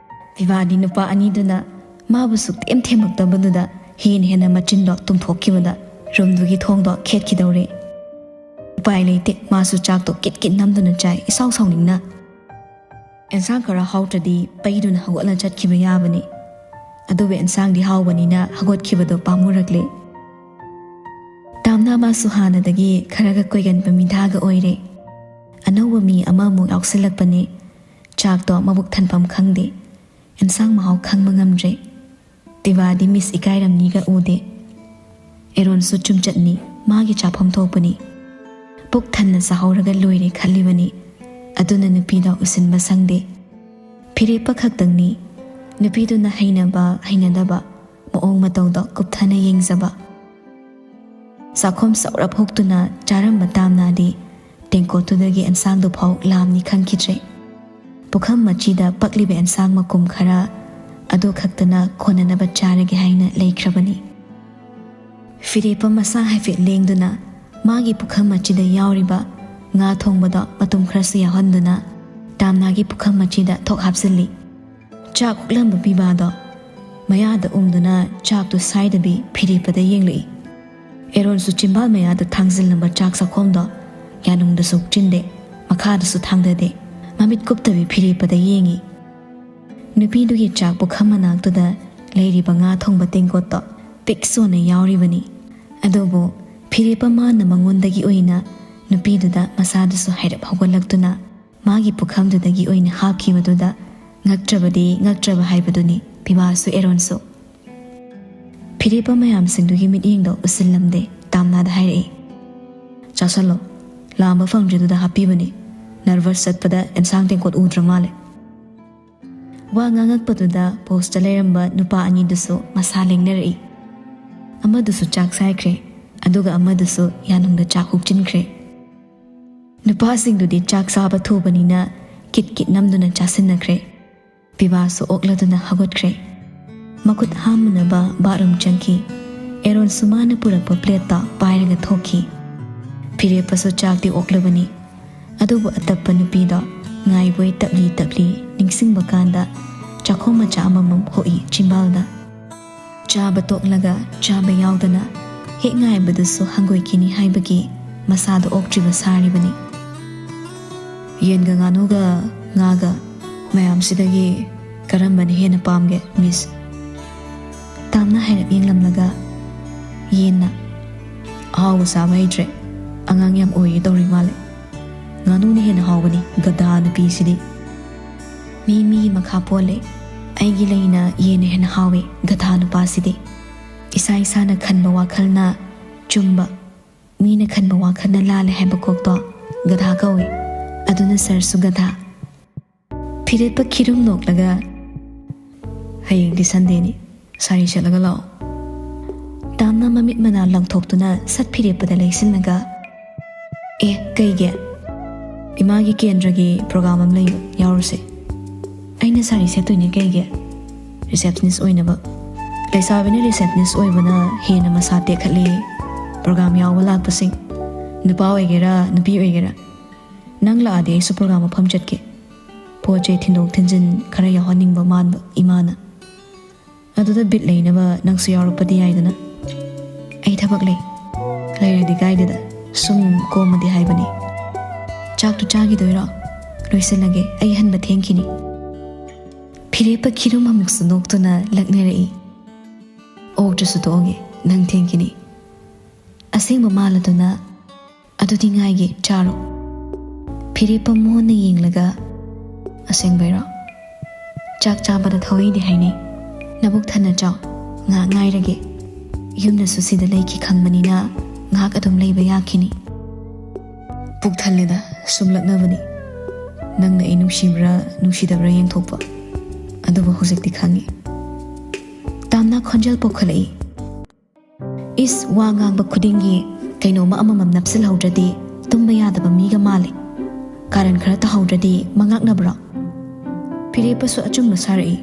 ꯄꯤꯕꯥꯗꯤ ꯅꯨꯄꯥ ꯑꯅꯤꯗꯨꯅ ꯃꯥꯕꯨ ꯁꯨꯛꯊꯦꯝ ꯊꯦꯝꯃꯛꯇꯕꯗꯨꯗ ꯍꯦꯟꯅ ꯍꯦꯟꯅ ꯃꯆꯤꯟꯗꯣ ꯇꯨꯝꯊꯣꯛꯈꯤꯕꯗ ꯔꯨꯝꯗꯨꯒꯤ ꯊꯣꯡꯗꯣ ꯈꯦꯠꯈꯤꯗꯧꯔꯦ꯫ ꯎꯄꯥꯏ ꯂꯩꯇꯦ, ꯃꯥꯁꯨ ꯆꯥꯛꯇꯣ ꯀꯤꯠ ꯀꯤꯠ ꯅꯝꯗꯨꯅ ꯆꯥꯏ, ꯏꯁꯥꯎ ꯁꯥꯎꯅꯤꯡꯅ꯫ ꯑꯦꯟꯁꯥꯡ ꯈꯔ ꯍꯥꯎꯇ꯭ꯔꯗꯤ ꯄꯩꯗꯨꯅ ꯍꯧꯒꯠꯂ ꯆꯠꯈꯤꯕ ꯌꯥꯕꯅꯤ꯫ ꯑꯗꯨꯕꯨ ꯑꯦꯟꯁꯥꯡꯗꯤ ꯍꯥꯎꯕꯅꯤꯅ ꯍꯧꯒꯠꯈꯤꯕꯗꯣ ꯄꯥꯝꯃꯨꯔꯛꯂꯦ꯫ ꯇꯥꯝꯅꯥ ꯃꯥꯁꯨ ꯍꯥꯟꯅꯗꯒꯤ ꯈꯔꯒ ꯀꯣꯏꯒꯟꯕ ꯃꯤꯗꯥꯒ ꯑꯣꯏꯔꯦ꯫ ꯑꯅꯧꯕ ꯃꯤ ꯑꯃꯃꯨꯛ ꯌꯥꯎꯁꯤꯜꯂꯛꯄꯅꯦ꯫ ꯆꯥꯛꯇꯣ ꯃꯕꯨꯛ ꯊꯟꯐꯝ ꯈꯪꯗꯦ꯫ ꯑꯦꯟꯁꯥꯡ ꯃꯍꯥꯎ ꯈꯪꯕ ꯉꯝꯗ꯭ꯔꯦ꯫ ꯇꯤꯋꯥꯗꯤ ꯃꯤꯁ ꯏꯀꯥꯏꯔꯝꯅꯤꯒ ꯎꯗꯦ꯫ ꯑꯦꯔꯣꯟꯁꯨ ꯆꯨꯝꯆꯠꯅꯤ, ꯃꯥꯒꯤ ꯆꯥꯐꯝ ꯊꯣꯛꯄꯅꯤ꯫ ꯄꯨꯛ ꯊꯟꯅ ꯆꯥꯍꯧꯔꯒ ꯂꯣꯏꯔꯦ ꯈꯜꯂꯤꯕꯅꯤ꯫ ꯑꯗꯨꯅ ꯅꯨꯄꯤꯗꯣ ꯎꯁꯤꯟꯕ ꯁꯪꯗꯦ꯫ ꯐꯤꯔꯦꯞꯄ ꯈꯛꯇꯪꯅꯤ꯫ ꯅꯨꯄꯤꯗꯨꯅ ꯍꯩꯅꯕ ꯍꯩꯅꯗꯕ ꯃꯑꯣꯡ ꯃꯇꯧꯗꯣ ꯀꯨꯞꯊꯅ ꯌꯦꯡꯖꯕ꯫ ꯆꯥꯛꯈꯨꯝ ꯆꯥꯎꯔꯞ ꯍꯨꯛꯇꯨꯅ ꯆꯥꯔꯝꯕ ꯇꯥꯝꯅꯥꯗꯤ ꯇꯦꯡꯀꯣꯠꯇꯨꯗꯒꯤ ꯑꯦꯟꯁꯥꯡꯗꯨ ꯐꯥꯎ ꯂꯥꯝꯅꯤ ꯈꯪꯈꯤꯗ꯭ꯔꯦ꯫ ꯄꯨꯈꯝ ꯃꯆꯤꯗ ꯄꯛꯂꯤꯕ ꯑꯦꯟꯁꯥꯡ ꯃꯀꯨꯝ ꯈꯔ ꯑꯗꯨ ꯈꯛꯇꯅ ꯀꯣꯟꯅꯅꯕ ꯆꯥꯔꯒꯦ ꯍꯥꯏꯅ ꯂꯩꯈ꯭ꯔꯕꯅꯤ꯫ ꯐꯤꯔꯦꯞꯄ ꯃꯁꯥ ꯍꯥꯏꯐꯦꯠ ꯂꯦꯡꯗꯨꯅ ꯃꯥꯒꯤ ꯄꯨꯈꯝ ꯃꯆꯤꯗ ꯌꯥꯎꯔꯤꯕ ꯉꯥ ꯊꯣꯡꯕꯗꯣ ꯃꯇꯨꯝ ꯈꯔꯁꯨ ꯌꯥꯎꯍꯟꯗꯨꯅ ꯇꯥꯝꯅꯥꯒꯤ ꯄꯨꯈꯝ ꯃꯆꯤꯗ ꯊꯣꯛ ꯍꯥꯞꯆꯤꯜꯂꯤ꯫ ꯆꯥꯛ ꯍꯨꯛꯂꯝꯕ ꯄꯤꯕꯥꯗꯣ ꯃꯌꯥꯗ ꯎꯪꯗꯨꯅ ꯆꯥꯛꯇꯨ ꯁꯥꯏꯗꯕꯤ ꯐꯤꯔꯦꯞꯄꯗ ꯌꯦꯡꯂꯛꯏ꯫ ꯑꯦꯔꯣꯟꯁꯨ ꯆꯤꯝꯕꯥꯜ ꯃꯌꯥꯗ ꯊꯥꯡꯖꯤꯜꯂꯝꯕ ꯆꯥꯛ ꯆꯥꯛꯈꯣꯝꯗꯣ ꯌꯥꯅꯨꯡꯗꯁꯨ ꯍꯨꯛꯆꯤꯟꯗꯦ, ꯃꯈꯥꯗꯁꯨ ꯊꯥꯡꯗꯗꯦ꯫ ꯃꯃꯤꯠ ꯀꯨꯞꯇꯕꯤ ꯐꯤꯔꯦꯞꯄꯗ ꯌꯦꯡꯉꯤ꯫ ꯅꯨꯄꯤꯗꯨꯒꯤ ꯆꯥꯛ ꯄꯨꯈꯝ ꯃꯅꯥꯛꯇꯨꯗ ꯂꯩꯔꯤꯕ ꯉꯥ ꯊꯣꯡꯕ ꯇꯦꯡꯀꯣꯠꯇꯣ ꯄꯤꯛ ꯁꯣꯟꯅ ꯌꯥꯎꯔꯤꯕꯅꯤ꯫ ꯑꯗꯨꯕꯨ ꯐꯤꯔꯦꯞ ꯑꯃꯅ ꯃꯉꯣꯟꯗꯒꯤ ꯑꯣꯏꯅ ꯅꯨꯄꯤꯗꯨꯗ ꯃꯁꯥꯗꯨꯁꯨ ꯍꯥꯏꯔꯞ ꯍꯧꯒꯠꯂꯛꯇꯨꯅ ꯃꯥꯒꯤ ꯄꯨꯈꯝꯗꯨꯗꯒꯤ ꯑꯣꯏꯅ ꯍꯥꯞꯈꯤꯕꯗꯨꯗ ꯉꯛꯇ꯭ꯔꯕꯗꯤ ꯉꯛꯇ꯭ꯔꯕ ꯍꯥꯏꯕꯗꯨꯅꯤ ꯄꯤꯕꯥꯁꯨ ꯑꯦꯔꯣꯟꯁꯨ꯫ ꯐꯤꯔꯦꯞꯄ ꯃꯌꯥꯝꯁꯤꯡꯗꯨꯒꯤ ꯃꯤꯠꯌꯦꯡꯗꯣ ꯎꯁꯤꯜꯂꯝꯗꯦ꯫ ꯇꯥꯝꯅꯥꯗ ꯍꯥꯏꯔꯛꯏ, "ꯆꯥꯁꯜꯂꯣ, ꯂꯥꯝꯕ ꯐꯪꯗ꯭ꯔꯤꯗꯨꯗ ꯍꯥꯞꯄꯤꯕꯅꯤ꯫ ꯅꯔꯚꯁ ꯆꯠꯄꯗ ꯑꯦꯟꯁꯥꯡ ꯇꯦꯡꯀꯣꯠ ꯎꯗ꯭ꯔ ꯃꯥꯜꯂꯦ꯫" ꯋꯥ ꯉꯥꯡꯉꯛꯄꯗꯨꯗ ꯄꯣꯁꯇ ꯂꯩꯔꯝꯕ ꯅꯨꯄꯥ ꯑꯅꯤꯗꯨꯁꯨ ꯃꯁꯥ ꯂꯦꯡꯅꯔꯛꯏ꯫ ꯑꯃꯗꯨꯁꯨ ꯆꯥꯛ ꯁꯥꯏꯈ꯭ꯔꯦ, ꯑꯗꯨꯒ ꯑꯃꯗꯨꯁꯨ ꯌꯥꯅꯨꯡꯗ ꯆꯥꯛ ꯍꯨꯛꯆꯤꯟꯈ꯭ꯔꯦ꯫ ꯅꯨꯄꯥꯁꯤꯡꯗꯨꯗꯤ ꯆꯥꯛ ꯆꯥꯕ ꯊꯨꯕꯅꯤꯅ ꯀꯤꯠ ꯀꯤꯠ ꯅꯝꯗꯨꯅ ꯆꯥꯁꯤꯟꯅꯈ꯭ꯔꯦ꯫ ꯄꯤꯕꯥꯁꯨ ꯑꯣꯛꯂꯗꯨꯅ ꯍꯧꯒꯠꯈ꯭ꯔꯦ꯫ ꯃꯈꯨꯠ ꯍꯥꯝꯅꯅꯕ ꯕꯥꯠꯔꯨꯝ ꯆꯪꯈꯤ꯫ ꯑꯦꯔꯣꯟꯁꯨ ꯃꯥꯅ ꯄꯨꯔꯛꯄ ꯄ꯭ꯂꯦꯠꯇ ꯄꯥꯏꯔꯒ ꯊꯣꯛꯈꯤ꯫ ꯐꯤꯔꯦꯞꯄꯁꯨ ꯆꯥꯛꯇꯤ ꯑꯣꯛꯂꯕꯅꯤ꯫ ꯑꯗꯨꯕꯨ ꯑꯇꯞꯄ ꯅꯨꯄꯤꯗꯣ ꯉꯥꯏꯕꯣꯏ ꯇꯞꯂꯤ ꯇꯞꯂꯤ ꯅꯤꯡꯁꯤꯡꯕ ꯀꯥꯟꯗ ꯆꯥꯛꯈꯣꯝ ꯃꯆꯥ ꯑꯃꯃꯝ ꯍꯣꯛꯏ ꯆꯤꯝꯕꯥꯜꯗ꯫ ꯆꯥꯕ ꯇꯣꯛꯂꯒ ꯆꯥꯕ ꯌꯥꯎꯗꯅ ꯍꯦꯛ ꯉꯥꯏꯕꯗꯨꯁꯨ ꯍꯪꯒꯣꯏꯈꯤꯅꯤ ꯍꯥꯏꯕꯒꯤ ꯃꯁꯥꯗꯣ ꯑꯣꯛꯇ꯭ꯔꯤꯕ ꯁꯥꯔꯤꯕꯅꯤ꯫ "ꯌꯦꯟꯒ ꯉꯥꯅꯨꯒ ꯉꯥꯒ ꯃꯌꯥꯝꯁꯤꯗꯒꯤ ꯀꯔꯝꯕꯅ ꯍꯦꯟꯅ ꯄꯥꯝꯒꯦ, ꯃꯤꯁ?" ꯇꯥꯝꯅ ꯍꯥꯏꯔꯞ ꯌꯦꯡꯂꯝꯂꯒ, "ꯌꯦꯟꯅ꯫ ꯑꯍꯥꯎꯕ ꯆꯥꯕ ꯍꯩꯇ꯭ꯔꯦ, ꯑꯉꯥꯡ ꯌꯥꯝ ꯑꯣꯏꯒꯦ ꯇꯧꯔꯤ ꯃꯥꯜꯂꯦ꯫ ꯉꯥꯅꯨꯅ ꯍꯦꯟꯅ ꯍꯥꯎꯕꯅꯤ, ꯒꯙꯥ ꯅꯨꯄꯤꯁꯤꯗꯤ꯫" "ꯃꯤ ꯃꯤꯒꯤ ꯃꯈꯥ ꯄꯣꯜꯂꯦ꯫ ꯑꯩꯒꯤ ꯂꯩꯅ ꯌꯦꯟꯅ ꯍꯦꯟꯅ ꯍꯥꯎꯋꯦ, ꯒꯙꯥ ꯅꯨꯄꯥꯁꯤꯗꯤ꯫ ꯏꯁꯥ ꯏꯁꯥꯅ ꯈꯟꯕ ꯋꯥꯈꯜꯅ ꯆꯨꯝꯕ, ꯃꯤꯅ ꯈꯟꯕ ꯋꯥꯈꯜꯅ ꯂꯥꯜꯂꯦ ꯍꯥꯏꯕ ꯀꯣꯛꯇꯣ ꯒꯙꯥ ꯀꯧꯋꯦ꯫ ꯑꯗꯨꯅ ꯁꯥꯔꯁꯨ ꯒꯙꯥ꯫" ꯐꯤꯔꯦꯞꯄ ꯈꯤꯔꯨꯝ ꯅꯣꯛꯂꯒ, "ꯍꯌꯦꯡꯗꯤ ꯁꯟꯗꯦꯅꯤ, ꯁꯥꯔꯤ ꯁꯦꯠꯂꯒ ꯂꯥꯛꯑꯣ꯫" ꯇꯥꯝꯅ ꯃꯃꯤꯠ ꯃꯅꯥ ꯂꯪꯊꯣꯛꯇꯨꯅ ꯁꯠ ꯐꯤꯔꯦꯞꯄꯗ ꯂꯩꯁꯤꯜꯂꯒ, "ꯑꯦ, ꯀꯩꯒꯤ?" "ꯏꯃꯥꯒꯤ ꯀꯦꯟꯗ꯭ꯔꯒꯤ ꯄ꯭ꯔꯣꯒ꯭ꯔꯥꯝ ꯑꯃ ꯂꯩꯕ, ꯌꯥꯎꯔꯨꯁꯦ꯫" "ꯑꯩꯅ ꯁꯥꯔꯤ ꯁꯦꯠꯇꯣꯏꯅꯦ, ꯀꯩꯒꯤ?" "ꯔꯤꯁꯦꯞꯁꯅꯤꯁ ꯑꯣꯏꯅꯕ꯫" "ꯂꯩꯁꯥꯕꯤꯅ ꯔꯤꯁꯦꯞꯁꯅꯤꯁ ꯑꯣꯏꯕꯅ ꯍꯦꯟꯅ ꯃꯁꯥ ꯇꯦꯛꯈꯠꯂꯤ, ꯄ꯭ꯔꯣꯒ꯭ꯔꯥꯝ ꯌꯥꯎꯕ ꯂꯥꯛꯄꯁꯤꯡ, ꯅꯨꯄꯥ ꯑꯣꯏꯒꯦꯔꯥ ꯅꯨꯄꯤ ꯑꯣꯏꯒꯦꯔꯥ꯫ ꯅꯪ ꯂꯥꯛꯑꯗꯤ ꯑꯩꯁꯨ ꯄ꯭ꯔꯣꯒ꯭ꯔꯥꯝ ꯃꯐꯝ ꯆꯠꯀꯦ꯫ ꯄꯣꯠ ꯆꯩ ꯊꯤꯟꯗꯣꯛ ꯊꯤꯟꯖꯤꯟ ꯈꯔ ꯌꯥꯎꯍꯟꯅꯤꯡꯕ ꯃꯥꯟꯕ ꯏꯃꯥꯅ꯫ ꯑꯗꯨꯗ ꯕꯤꯠ ꯂꯩꯅꯕ ꯅꯪꯁꯨ ꯌꯥꯎꯔꯛꯄꯗꯤ ꯌꯥꯏꯗꯅ꯫" "ꯑꯩ ꯊꯕꯛ ꯂꯩ꯫ ꯂꯩꯔꯗꯤ ꯀꯥꯏꯗꯦꯗ, ꯁꯨꯝ ꯀꯣꯝꯃꯗꯤ ꯍꯥꯏꯕꯅꯤ꯫" "ꯆꯥꯛꯇꯨ ꯆꯥꯈꯤꯗꯣꯏꯔꯣ? ꯂꯣꯏꯁꯤꯜꯂꯒꯦ, ꯑꯩ ꯍꯟꯕ ꯊꯦꯡꯈꯤꯅꯤ꯫" ꯐꯤ ꯐꯤꯔꯦꯞꯄ ꯈꯤꯔꯨꯝ ꯑꯃꯨꯛꯁꯨ ꯅꯣꯛꯇꯨꯅ ꯂꯛꯅꯔꯛꯏ꯫ "ꯑꯣꯛꯇ꯭ꯔꯁꯨ ꯇꯣꯛꯑꯒꯦ, ꯅꯪ ꯊꯦꯡꯈꯤꯅꯤ꯫ ꯑꯁꯦꯡꯕ ꯃꯥꯜꯂꯗꯨꯅ ꯑꯗꯨꯗꯤ ꯉꯥꯏꯒꯦ, ꯆꯥꯔꯣ꯫" ꯐꯤꯔꯦꯞꯄ ꯃꯣꯟꯅ ꯌꯦꯡꯂꯒ, "ꯑꯁꯦꯡꯕꯩꯔꯣ? ꯆꯥꯛ ꯆꯥꯕꯗ ꯊꯧꯍꯩꯗꯦ ꯍꯥꯏꯅꯩ꯫ ꯅꯕꯨꯛ ꯊꯟꯅ ꯆꯥꯎ, ꯉꯥꯏꯍꯥꯛ ꯉꯥꯏꯔꯒꯦ꯫ ꯌꯨꯝꯗꯁꯨ ꯁꯤꯗ ꯂꯩꯈꯤ ꯈꯪꯕꯅꯤꯅ ꯉꯥꯏꯍꯥꯛ ꯑꯗꯨꯝ ꯂꯩꯕ ꯌꯥꯈꯤꯅꯤ꯫" "ꯄꯨꯛ ꯊꯜꯂꯦꯗ, ꯁꯨꯝ ꯂꯛꯅꯕꯅꯤ꯫ ꯅꯪꯅ ꯑꯩ ꯅꯨꯡꯁꯤꯕ꯭ꯔꯥ ꯅꯨꯡꯁꯤꯗꯕ꯭ꯔꯥ ꯌꯦꯡꯊꯣꯛꯄ, ꯑꯗꯨꯕꯨ ꯍꯧꯖꯤꯛꯇꯤ ꯈꯪꯉꯤ꯫" ꯇꯥꯝꯅꯥ ꯈꯣꯟꯖꯦꯜ ꯄꯣꯛꯈꯠꯂꯛꯏ꯫ "ꯏꯁ, ꯋꯥ ꯉꯥꯡꯕ ꯈꯨꯗꯤꯡꯒꯤ ꯀꯩꯅꯣꯝꯃ ꯑꯃꯃꯝ ꯅꯞꯁꯤꯜꯍꯧꯗ꯭ꯔꯗꯤ ꯇꯨꯝꯕ ꯌꯥꯗꯕ ꯃꯤꯒ ꯃꯥꯜꯂꯤ꯫ ꯀꯥꯔꯟ ꯈꯔ ꯇꯥꯍꯧꯗ꯭ꯔꯗꯤ ꯃꯉꯥꯛꯅꯕ꯭ꯔꯣ?" ꯐꯤꯔꯦꯞꯄꯁꯨ ꯑꯆꯨꯝꯕ ꯁꯥꯔꯛꯏ꯫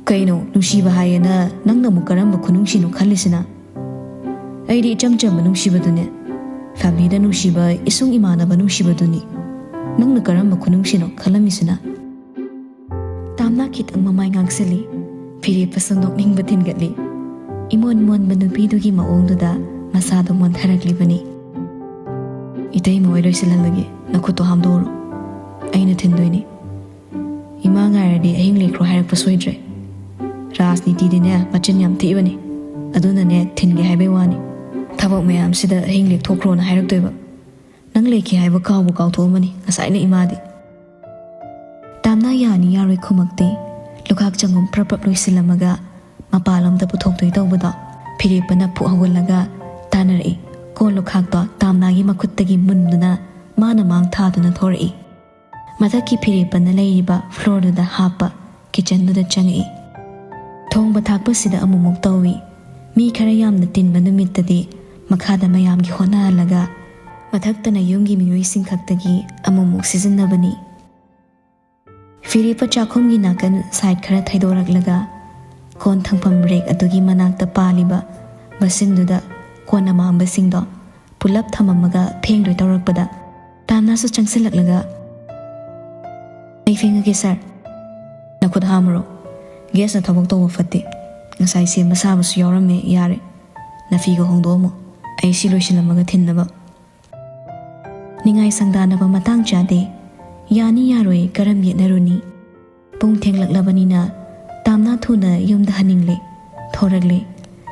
"ꯀꯩꯅꯣ, ꯅꯨꯡꯁꯤꯕ ꯍꯥꯏꯌꯦꯅ ꯅꯪꯅ ꯑꯃꯨꯛ ꯀꯔꯝꯕ ꯈꯨꯅꯨꯡꯁꯤꯅꯣ ꯈꯜꯂꯤꯁꯤꯅ? ꯑꯩꯗꯤ ꯏꯆꯝ ꯆꯝꯕ ꯅꯨꯡꯁꯤꯕꯗꯨꯅꯦ꯫ ꯐꯦꯃꯤꯂꯤꯗ ꯅꯨꯡꯁꯤꯕ, ꯏꯁꯨꯡ ꯏꯃꯥꯟꯅꯕ ꯅꯨꯡꯁꯤꯕꯗꯨꯅꯤ꯫ ꯅꯪꯅ ꯀꯔꯝꯕ ꯈꯨꯅꯨꯡꯁꯤꯅꯣ ꯈꯜꯂꯝꯃꯤꯁꯤꯅ?" ꯇꯥꯝꯅꯥ ꯈꯤꯇꯪ ꯃꯃꯥꯏ ꯉꯥꯡꯁꯤꯜꯂꯤ꯫ ꯐꯤꯔꯦꯞꯄꯁꯨ ꯅꯣꯛꯅꯤꯡꯕ ꯊꯤꯟꯒꯠꯂꯤ꯫ ꯏꯃꯣꯟ ꯃꯣꯟꯕ ꯅꯨꯄꯤꯗꯨꯒꯤ ꯃꯑꯣꯡꯗꯨꯗ ꯃꯁꯥꯗꯣ ꯃꯣꯟꯊꯔꯛꯂꯤꯕꯅꯤ꯫ "ꯏꯇꯩꯃ ꯍꯣꯏ ꯂꯣꯏꯁꯤꯜꯍꯜꯂꯒꯦ, ꯅꯈꯨꯠꯇꯣ ꯍꯥꯝꯗꯣꯛꯎꯔꯣ꯫ ꯑꯩꯅ ꯊꯤꯟꯗꯣꯏꯅꯤ꯫ ꯏꯃꯥ ꯉꯥꯏꯔꯗꯤ ꯑꯍꯤꯡ ꯂꯦꯛꯈ꯭ꯔꯣ ꯍꯥꯏꯔꯛꯄ ꯁꯣꯏꯗ꯭ꯔꯦ꯫ ꯔꯥꯖꯅꯤꯇꯤꯗꯤꯅꯦ ꯃꯆꯤꯟ ꯌꯥꯝ ꯊꯤꯕꯅꯤ꯫ ꯑꯗꯨꯅꯅꯦ ꯊꯤꯟꯒꯦ ꯍꯥꯏꯕꯩ ꯋꯥꯅꯤ꯫ ꯊꯕꯛ ꯃꯌꯥꯝꯁꯤꯗ ꯑꯍꯤꯡ ꯂꯦꯛꯊꯣꯛꯈ꯭ꯔꯣꯅ ꯍꯥꯏꯔꯛꯇꯣꯏꯕ꯫ ꯅꯪ ꯂꯩꯈꯤ ꯍꯥꯏꯕ ꯀꯥꯎꯕꯨ ꯀꯥꯎꯊꯣꯛꯑꯝꯃꯅꯤ ꯉꯁꯥꯏꯅ ꯏꯃꯥꯗꯤ꯫" ꯇꯥꯝꯅꯥ ꯌꯥꯅꯤ ꯌꯥꯔꯣꯏ ꯈꯨꯝꯃꯛꯇꯦ꯫ ꯂꯨꯈꯥꯛ ꯆꯪꯒꯨꯝ ꯄ꯭ꯔꯞ ꯄ꯭ꯔꯞ ꯂꯣꯏꯁꯤꯜꯂꯝꯃꯒ ꯃꯄꯥꯟꯂꯣꯝꯗ ꯄꯨꯊꯣꯛꯇꯣꯏ ꯇꯧꯕꯗꯣ ꯐꯤꯔꯦꯞꯄꯅ ꯐꯨꯛ ꯍꯧꯒꯠꯂꯒ ꯇꯥꯟꯅꯔꯛꯏ꯫ ꯀꯣꯜ ꯂꯨꯈꯥꯛꯇꯣ ꯇꯥꯝꯅꯥꯒꯤ ꯃꯈꯨꯠꯇꯒꯤ ꯃꯨꯟꯗꯨꯅ ꯃꯥꯅ ꯃꯥꯡ ꯊꯥꯗꯨꯅ ꯊꯣꯔꯛꯏ꯫ ꯃꯊꯛꯀꯤ ꯐꯤꯔꯦꯞꯄꯅ ꯂꯩꯔꯤꯕ ꯐ꯭ꯂꯣꯔꯗꯨꯗ ꯍꯥꯞꯄ ꯀꯤꯆꯟꯗꯨꯗ ꯆꯪꯉꯛꯏ꯫ ꯊꯣꯡꯕ ꯊꯥꯛꯄꯁꯤꯗ ꯑꯃꯨꯛꯃꯨꯛ ꯇꯧꯏ꯫ ꯃꯤ ꯈꯔ ꯌꯥꯝꯅ ꯇꯤꯟꯕ ꯅꯨꯃꯤꯠꯇꯗꯤ ꯃꯈꯥꯗ ꯃꯌꯥꯝꯒꯤ ꯍꯣꯠꯅꯍꯜꯂꯒ ꯃꯊꯛꯇꯅ ꯌꯨꯝꯒꯤ ꯃꯤꯑꯣꯏꯁꯤꯡ ꯈꯛꯇꯒꯤ ꯑꯃꯨꯛꯃꯨꯛ ꯁꯤꯖꯤꯟꯅꯕꯅꯤ꯫ ꯐꯤꯔꯦꯞꯄ ꯆꯥꯛꯈꯨꯝꯒꯤ ꯅꯥꯀꯟ ꯁꯥꯏꯠ ꯈꯔ ꯊꯩꯗꯣꯔꯛꯂꯒ ꯀꯣꯟ ꯊꯝꯐꯝ ꯔꯦꯛ ꯑꯗꯨꯒꯤ ꯃꯅꯥꯛꯇ ꯄꯥꯜꯂꯤꯕ ꯕꯁꯤꯟꯗꯨꯗ ꯀꯣꯟ ꯑꯃꯥꯡꯕꯁꯤꯡꯗꯣ ꯄꯨꯂꯞ ꯊꯝꯃꯝꯃꯒ ꯐꯦꯡꯗꯣꯏ ꯇꯧꯔꯛꯄꯗ ꯇꯥꯝꯅꯥꯁꯨ ꯆꯪꯁꯤꯜꯂꯛꯂꯒ, "ꯑꯩ ꯐꯦꯡꯉꯒꯦ ꯁꯥꯔ꯫ ꯅꯈꯨꯠ ꯍꯥꯝꯃꯨꯔꯣ꯫ ꯒꯦꯁꯅ ꯊꯕꯛ ꯇꯧꯕ ꯐꯠꯇꯦ꯫ ꯉꯁꯥꯏ ꯁꯦꯝꯕ ꯁꯥꯕꯁꯨ ꯌꯥꯎꯔꯝꯃꯦ, ꯌꯥꯔꯦ꯫ ꯅꯐꯤꯒ ꯍꯣꯡꯗꯣꯛꯑꯝꯃꯣ꯫ ꯑꯩ ꯁꯤ ꯂꯣꯏꯁꯤꯜꯂꯝꯃꯒ ꯊꯤꯟꯅꯕ꯫" ꯅꯤꯡꯉꯥꯏ ꯁꯪꯗꯥꯅꯕ ꯃꯇꯥꯡ ꯆꯥꯗꯦ꯫ ꯌꯥꯅꯤ ꯌꯥꯔꯣꯏ ꯀꯔꯝ ꯌꯦꯠꯅꯔꯨꯅꯤ? ꯄꯨꯡ ꯊꯦꯡꯂꯛꯂꯕꯅꯤꯅ ꯇꯥꯝꯅꯥ ꯊꯨꯅ ꯌꯨꯝꯗ ꯍꯟꯅꯤꯡꯂꯦ꯫ ꯊꯣꯔꯛꯂꯦ꯫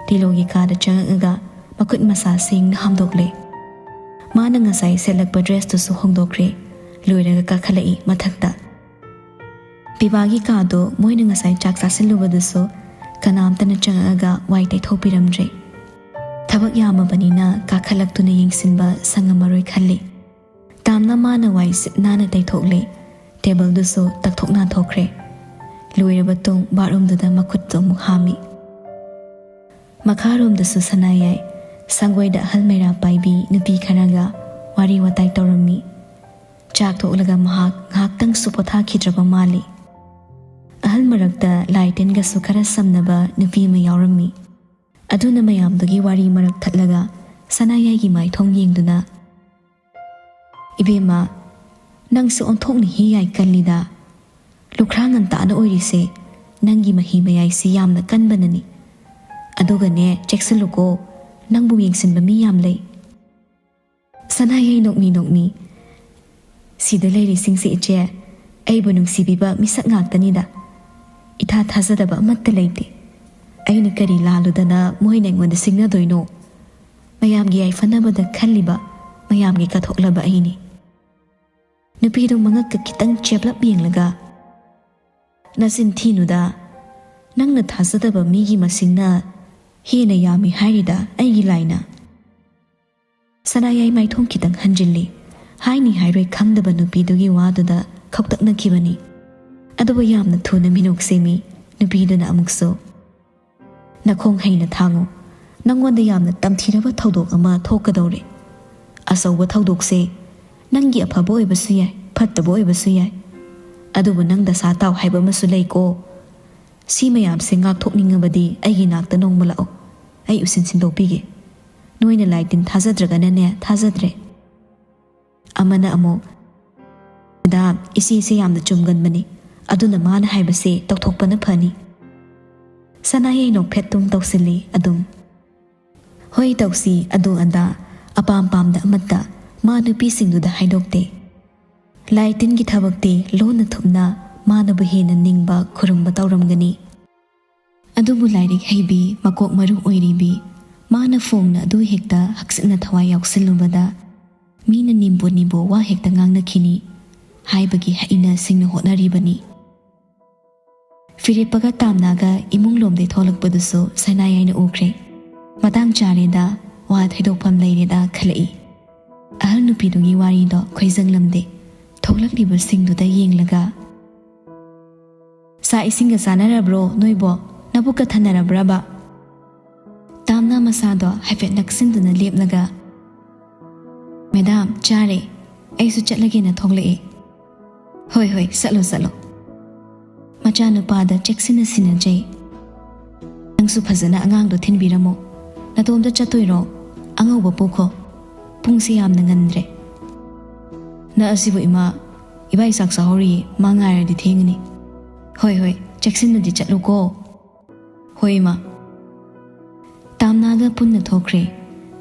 ꯇꯤꯂꯣꯒꯤ ꯀꯥꯗ ꯆꯪꯉꯛꯑꯒ ꯃꯈꯨꯠ ꯃꯁꯥ ꯁꯦꯡꯅ ꯍꯥꯝꯗꯣꯛꯂꯦ꯫ ꯃꯥꯅ ꯉꯁꯥꯏ ꯁꯦꯠꯂꯛꯄ ꯗ꯭ꯔꯦꯁꯇꯨꯁꯨ ꯍꯣꯡꯗꯣꯛꯈ꯭ꯔꯦ꯫ ꯂꯣꯏꯔꯒ ꯀꯥꯈꯠꯂꯛꯏ ꯃꯊꯛꯇ꯫ ꯄꯤꯕꯥꯒꯤ ꯀꯥꯗꯣ ꯃꯣꯏꯅ ꯉꯁꯥꯏ ꯆꯥꯛ ꯆꯥꯁꯤꯜꯂꯨꯕꯗꯨꯁꯨ ꯀꯅꯥꯝꯇꯅ ꯆꯪꯉꯛꯑꯒ ꯋꯥꯏ ꯇꯩꯊꯣꯛꯄꯤꯔꯝꯗ꯭ꯔꯦ꯫ ꯊꯕꯛ ꯌꯥꯝꯃꯕꯅꯤꯅ ꯀꯥꯈꯠꯂꯛꯇꯨꯅ ꯌꯦꯡꯁꯤꯟꯕ ꯁꯪꯉꯝꯃꯔꯣꯏ ꯈꯜꯂꯤ꯫ ꯇꯥꯝꯅ ꯃꯥꯅ ꯋꯥꯏ ꯁꯤꯠ ꯅꯥꯟꯅ ꯇꯩꯊꯣꯛꯂꯦ꯫ ꯇꯦꯕꯜꯗꯨꯁꯨ ꯇꯛꯊꯣꯛ ꯅꯥꯟꯊꯣꯛꯈ꯭ꯔꯦ꯫ ꯂꯣꯏꯔꯕ ꯇꯨꯡ ꯕꯥꯠꯔꯨꯝꯗꯨꯗ ꯃꯈꯨꯠꯇꯨ ꯑꯃꯨꯛ ꯍꯥꯝꯃꯤ꯫ ꯃꯈꯥꯔꯣꯝꯗꯁꯨ ꯁꯅꯥꯌꯥꯏ ꯁꯪꯒꯣꯏꯗ ꯑꯍꯜ ꯃꯩꯔꯥ ꯄꯥꯏꯕꯤ ꯅꯨꯄꯤ ꯈꯔꯒ ꯋꯥꯔꯤ ꯋꯥꯇꯥꯏ ꯇꯧꯔꯝꯃꯤ꯫ ꯆꯥꯛ ꯇꯣꯛꯂꯒ ꯃꯍꯥꯛ ꯉꯥꯏꯍꯥꯛꯇꯪꯁꯨ ꯄꯣꯊꯥꯈꯤꯗ꯭ꯔꯕ ꯃꯥꯜꯂꯤ꯫ ꯑꯍꯜ ꯃꯔꯛꯇ ꯂꯥꯏ ꯇꯤꯟꯒꯁꯨ ꯈꯔ ꯁꯝꯅꯕ ꯅꯨꯄꯤ ꯑꯃ ꯌꯥꯎꯔꯝꯃꯤ꯫ ꯑꯗꯨꯅ ꯃꯌꯥꯝꯗꯨꯒꯤ ꯋꯥꯔꯤ ꯃꯔꯛ ꯊꯠꯂꯒ ꯁꯅꯥꯌꯥꯏꯒꯤ ꯃꯥꯏꯊꯣꯡ ꯌꯦꯡꯗꯨꯅ, "ꯏꯕꯦꯝꯃ, ꯅꯪꯁꯨ ꯑꯣꯟꯊꯣꯛꯅ ꯍꯤ ꯌꯥꯏ ꯀꯜꯂꯤꯗ꯫ ꯂꯨꯈ꯭ꯔꯥ ꯉꯟꯇꯥꯅ ꯑꯣꯏꯔꯤꯁꯦ ꯅꯪꯒꯤ ꯃꯍꯤ ꯃꯌꯥꯏꯁꯤ ꯌꯥꯝꯅ ꯀꯟꯕꯅꯅꯤ꯫ ꯑꯗꯨꯒꯅꯦ, ꯆꯦꯛꯁꯤꯜꯂꯨꯀꯣ, ꯅꯪꯕꯨ ꯌꯦꯡꯁꯤꯟꯕ ꯃꯤ ꯌꯥꯝ ꯂꯩ꯫" ꯁꯅꯥꯌꯥꯏ ꯅꯣꯛꯃꯤ ꯅꯣꯛꯃꯤ, "ꯁꯤꯗ ꯂꯩꯔꯤꯁꯤꯡꯁꯤ, ꯏꯆꯦ, ꯑꯩꯕꯨ ꯅꯨꯡꯁꯤꯕꯤꯕ ꯃꯤꯁꯛ ꯉꯥꯛꯇꯅꯤꯗ꯫ ꯏꯊꯥ ꯊꯥꯖꯗꯕ ꯑꯃꯠꯇ ꯂꯩꯇꯦ꯫ ꯑꯩꯅ ꯀꯔꯤ ꯂꯥꯜꯂꯨꯗꯅ ꯃꯣꯏꯅ ꯑꯩꯉꯣꯟꯗ ꯁꯤꯡꯅꯗꯣꯏꯅꯣ? ꯃꯌꯥꯝꯒꯤ ꯌꯥꯏꯐꯅꯕꯗ ꯈꯜꯂꯤꯕ, ꯃꯌꯥꯝꯒꯤ ꯀꯠꯊꯣꯛꯂꯕ ꯑꯩꯅꯤ꯫" ꯅꯨꯄꯤꯗꯨ ꯃꯉꯛꯀ ꯈꯤꯇꯪ ꯆꯦꯞꯂꯞ ꯌꯦꯡꯂꯒ, "ꯅꯆꯤꯟ ꯊꯤꯅꯨꯗ꯫ ꯅꯪꯅ ꯊꯥꯖꯗꯕ ꯃꯤꯒꯤ ꯃꯁꯤꯡꯅ ꯍꯦꯟꯅ ꯌꯥꯝꯃꯤ ꯍꯥꯏꯔꯤꯗ ꯑꯩꯒꯤ ꯂꯥꯏꯅ꯫" ꯁꯅꯥꯌꯥꯏ ꯃꯥꯏꯊꯣꯡ ꯈꯤꯇꯪ ꯍꯟꯖꯤꯜꯂꯤ꯫ ꯍꯥꯏꯅꯤ ꯍꯥꯏꯔꯣꯏ ꯈꯪꯗꯕ ꯅꯨꯄꯤꯗꯨꯒꯤ ꯋꯥꯗꯨꯗ ꯈꯧꯇꯛꯅꯈꯤꯕꯅꯤ꯫ ꯑꯗꯨꯕꯨ ꯌꯥꯝꯅ ꯊꯨꯅ ꯃꯤꯅꯣꯛ ꯁꯦꯝꯃꯤ ꯅꯨꯄꯤꯗꯨꯅ ꯑꯃꯨꯛꯁꯨ꯫ "ꯅꯈꯣꯡ ꯍꯩꯅ ꯊꯥꯡꯉꯨ꯫ ꯅꯪꯉꯣꯟꯗ ꯌꯥꯝꯅ ꯇꯝꯊꯤꯔꯕ ꯊꯧꯗꯣꯛ ꯑꯃ ꯊꯣꯛꯀꯗꯧꯔꯦ꯫ ꯑꯆꯧꯕ ꯊꯧꯗꯣꯛꯁꯦ ꯅꯪꯒꯤ ꯑꯐꯕ ꯑꯣꯏꯕꯁꯨ ꯌꯥꯏ, ꯐꯠꯇꯕ ꯑꯣꯏꯕꯁꯨ ꯌꯥꯏ꯫ ꯑꯗꯨꯕꯨ ꯅꯪ ꯗꯁꯥ ꯇꯥꯎ ꯍꯥꯏꯕ ꯑꯃꯁꯨ ꯂꯩꯀꯣ꯫ ꯁꯤ ꯃꯌꯥꯝꯁꯦ ꯉꯥꯛꯊꯣꯛꯅꯤꯡꯉꯕꯗꯤ ꯑꯩꯒꯤ ꯅꯥꯛꯇ ꯅꯣꯡꯃ ꯂꯥꯛꯑꯣ꯫ ꯑꯩ ꯎꯁꯤꯟ ꯁꯤꯟꯗꯣꯛꯄꯤꯒꯦ꯫ ꯅꯣꯏꯅ ꯂꯥꯏ ꯇꯤꯟ ꯊꯥꯖꯗ꯭ꯔꯒꯅꯅꯦ, ꯊꯥꯖꯗ꯭ꯔꯦ꯫" ꯑꯃꯅ ꯑꯃꯨꯛ, "ꯃꯦꯗꯥꯝ, ꯏꯆꯦꯁꯦ ꯌꯥꯝꯅ ꯆꯨꯝꯒꯟꯕꯅꯤ, ꯑꯗꯨꯅ ꯃꯥꯅ ꯍꯥꯏꯕꯁꯦ ꯇꯧꯊꯣꯛꯄꯅ ꯐꯅꯤ꯫" ꯁꯅꯥꯌꯥꯏ ꯅꯣꯛꯐꯦꯠꯇꯨꯝ ꯇꯧꯁꯤꯜꯂꯤ ꯑꯗꯨꯝ꯫ "ꯍꯣꯏ, ꯇꯧꯁꯤ, ꯑꯗꯨ ꯑꯗꯥ, ꯑꯄꯥꯝ ꯄꯥꯝꯗ ꯑꯃꯠꯇ ꯃꯥ ꯅꯨꯄꯤꯁꯤꯡꯗꯨꯗ ꯍꯥꯏꯗꯣꯛꯇꯦ꯫ ꯂꯥꯏ ꯇꯤꯟꯒꯤ ꯊꯕꯛꯇꯤ ꯂꯣꯟꯅ ꯊꯨꯞꯅ ꯃꯥꯅꯕꯨ ꯍꯦꯟꯅ ꯅꯤꯡꯕ ꯈꯨꯔꯨꯝꯕ ꯇꯧꯔꯝꯒꯅꯤ꯫ ꯑꯗꯨꯕꯨ ꯂꯥꯏꯔꯤꯛ ꯍꯩꯕꯤ, ꯃꯀꯣꯛ ꯃꯔꯨ ꯑꯣꯏꯔꯤꯕꯤ, ꯃꯥꯅ ꯐꯣꯡꯅ ꯑꯗꯨ ꯍꯦꯛꯇ ꯍꯛꯆꯤꯟꯅ ꯊꯋꯥꯏ ꯌꯥꯎꯁꯤꯜꯂꯨꯕꯗ, ꯃꯤꯅ ꯅꯤꯝꯕꯨ ꯅꯤꯝꯕꯨ ꯋꯥ ꯍꯦꯛꯇ ꯉꯥꯡꯅꯈꯤꯅꯤ ꯍꯥꯏꯕꯒꯤ ꯍꯩꯅ ꯁꯤꯡꯅ ꯍꯣꯠꯅꯔꯤꯕꯅꯤ꯫ ꯐꯤꯔꯦꯞꯄꯒ ꯇꯥꯝꯅꯥꯒ ꯏꯃꯨꯡ ꯂꯣꯝꯗꯩ ꯊꯣꯛꯂꯛꯄꯗꯨꯁꯨ ꯁꯅꯥꯌꯥꯏꯅ ꯎꯈ꯭ꯔꯦ꯫ ꯃꯇꯥꯡ ꯆꯥꯔꯦꯗ, ꯋꯥ ꯊꯩꯗꯣꯛꯐꯝ ꯂꯩꯔꯦꯗ ꯈꯜꯂꯛꯏ꯫ ꯑꯍꯜ ꯅꯨꯄꯤꯗꯨꯒꯤ ꯋꯥꯔꯤꯗꯣ ꯈꯣꯏꯖꯪꯂꯝꯗꯦ꯫ ꯊꯣꯛꯂꯛꯂꯤꯕꯁꯤꯡꯗꯨꯗ ꯌꯦꯡꯂꯒ, "ꯆꯥꯛ ꯏꯁꯤꯡꯒ ꯆꯥꯅꯔꯕ꯭ꯔꯣ ꯅꯣꯏꯕꯣ? ꯅꯕꯨꯛꯀ ꯊꯟꯅꯔꯕ꯭ꯔꯕ?" ꯇꯥꯝꯅꯥ ꯃꯁꯥꯗꯣ ꯍꯥꯏꯐꯦꯠ ꯅꯛꯁꯤꯟꯗꯨꯅ ꯂꯦꯞꯂꯒ, "ꯃꯦꯗꯥꯝ, ꯆꯥꯔꯦ꯫ ꯑꯩꯁꯨ ꯆꯠꯂꯒꯦꯅ ꯊꯣꯛꯂꯛꯑꯦ꯫" "ꯍꯣꯏ, ꯍꯣꯏ, ꯆꯠꯂꯣ, ꯆꯠꯂꯣ꯫" ꯃꯆꯥꯅꯨꯄꯥꯗ ꯆꯦꯛꯁꯤꯟꯅ ꯁꯤꯟꯅꯖꯩ꯫ "ꯅꯪꯁꯨ ꯐꯖꯅ ꯑꯉꯥꯡꯗꯣ ꯊꯤꯟꯕꯤꯔꯝꯃꯣ꯫ ꯅꯇꯣꯝꯇ ꯆꯠꯇꯣꯏꯔꯣ? ꯑꯉꯧꯕ ꯄꯨꯈꯣ꯫ ꯄꯨꯡꯁꯦ ꯌꯥꯝꯅ ꯉꯟꯗ꯭ꯔꯦ꯫" "ꯅꯛ ꯑꯁꯤꯕꯨ ꯏꯃꯥ, ꯏꯕꯥꯏ ꯆꯥꯛ ꯆꯥꯍꯧꯔꯤꯌꯦ꯫ ꯃꯥ ꯉꯥꯏꯔꯗꯤ ꯊꯦꯡꯉꯅꯤ꯫" "ꯍꯣꯏ, ꯍꯣꯏ, ꯆꯦꯛꯁꯤꯟꯅꯗꯤ ꯆꯠꯂꯨꯀꯣ꯫" "ꯍꯣꯏ, ꯏꯃꯥ꯫" ꯇꯥꯝꯅꯥꯒ ꯄꯨꯟꯅ ꯊꯣꯛꯈ꯭ꯔꯦ꯫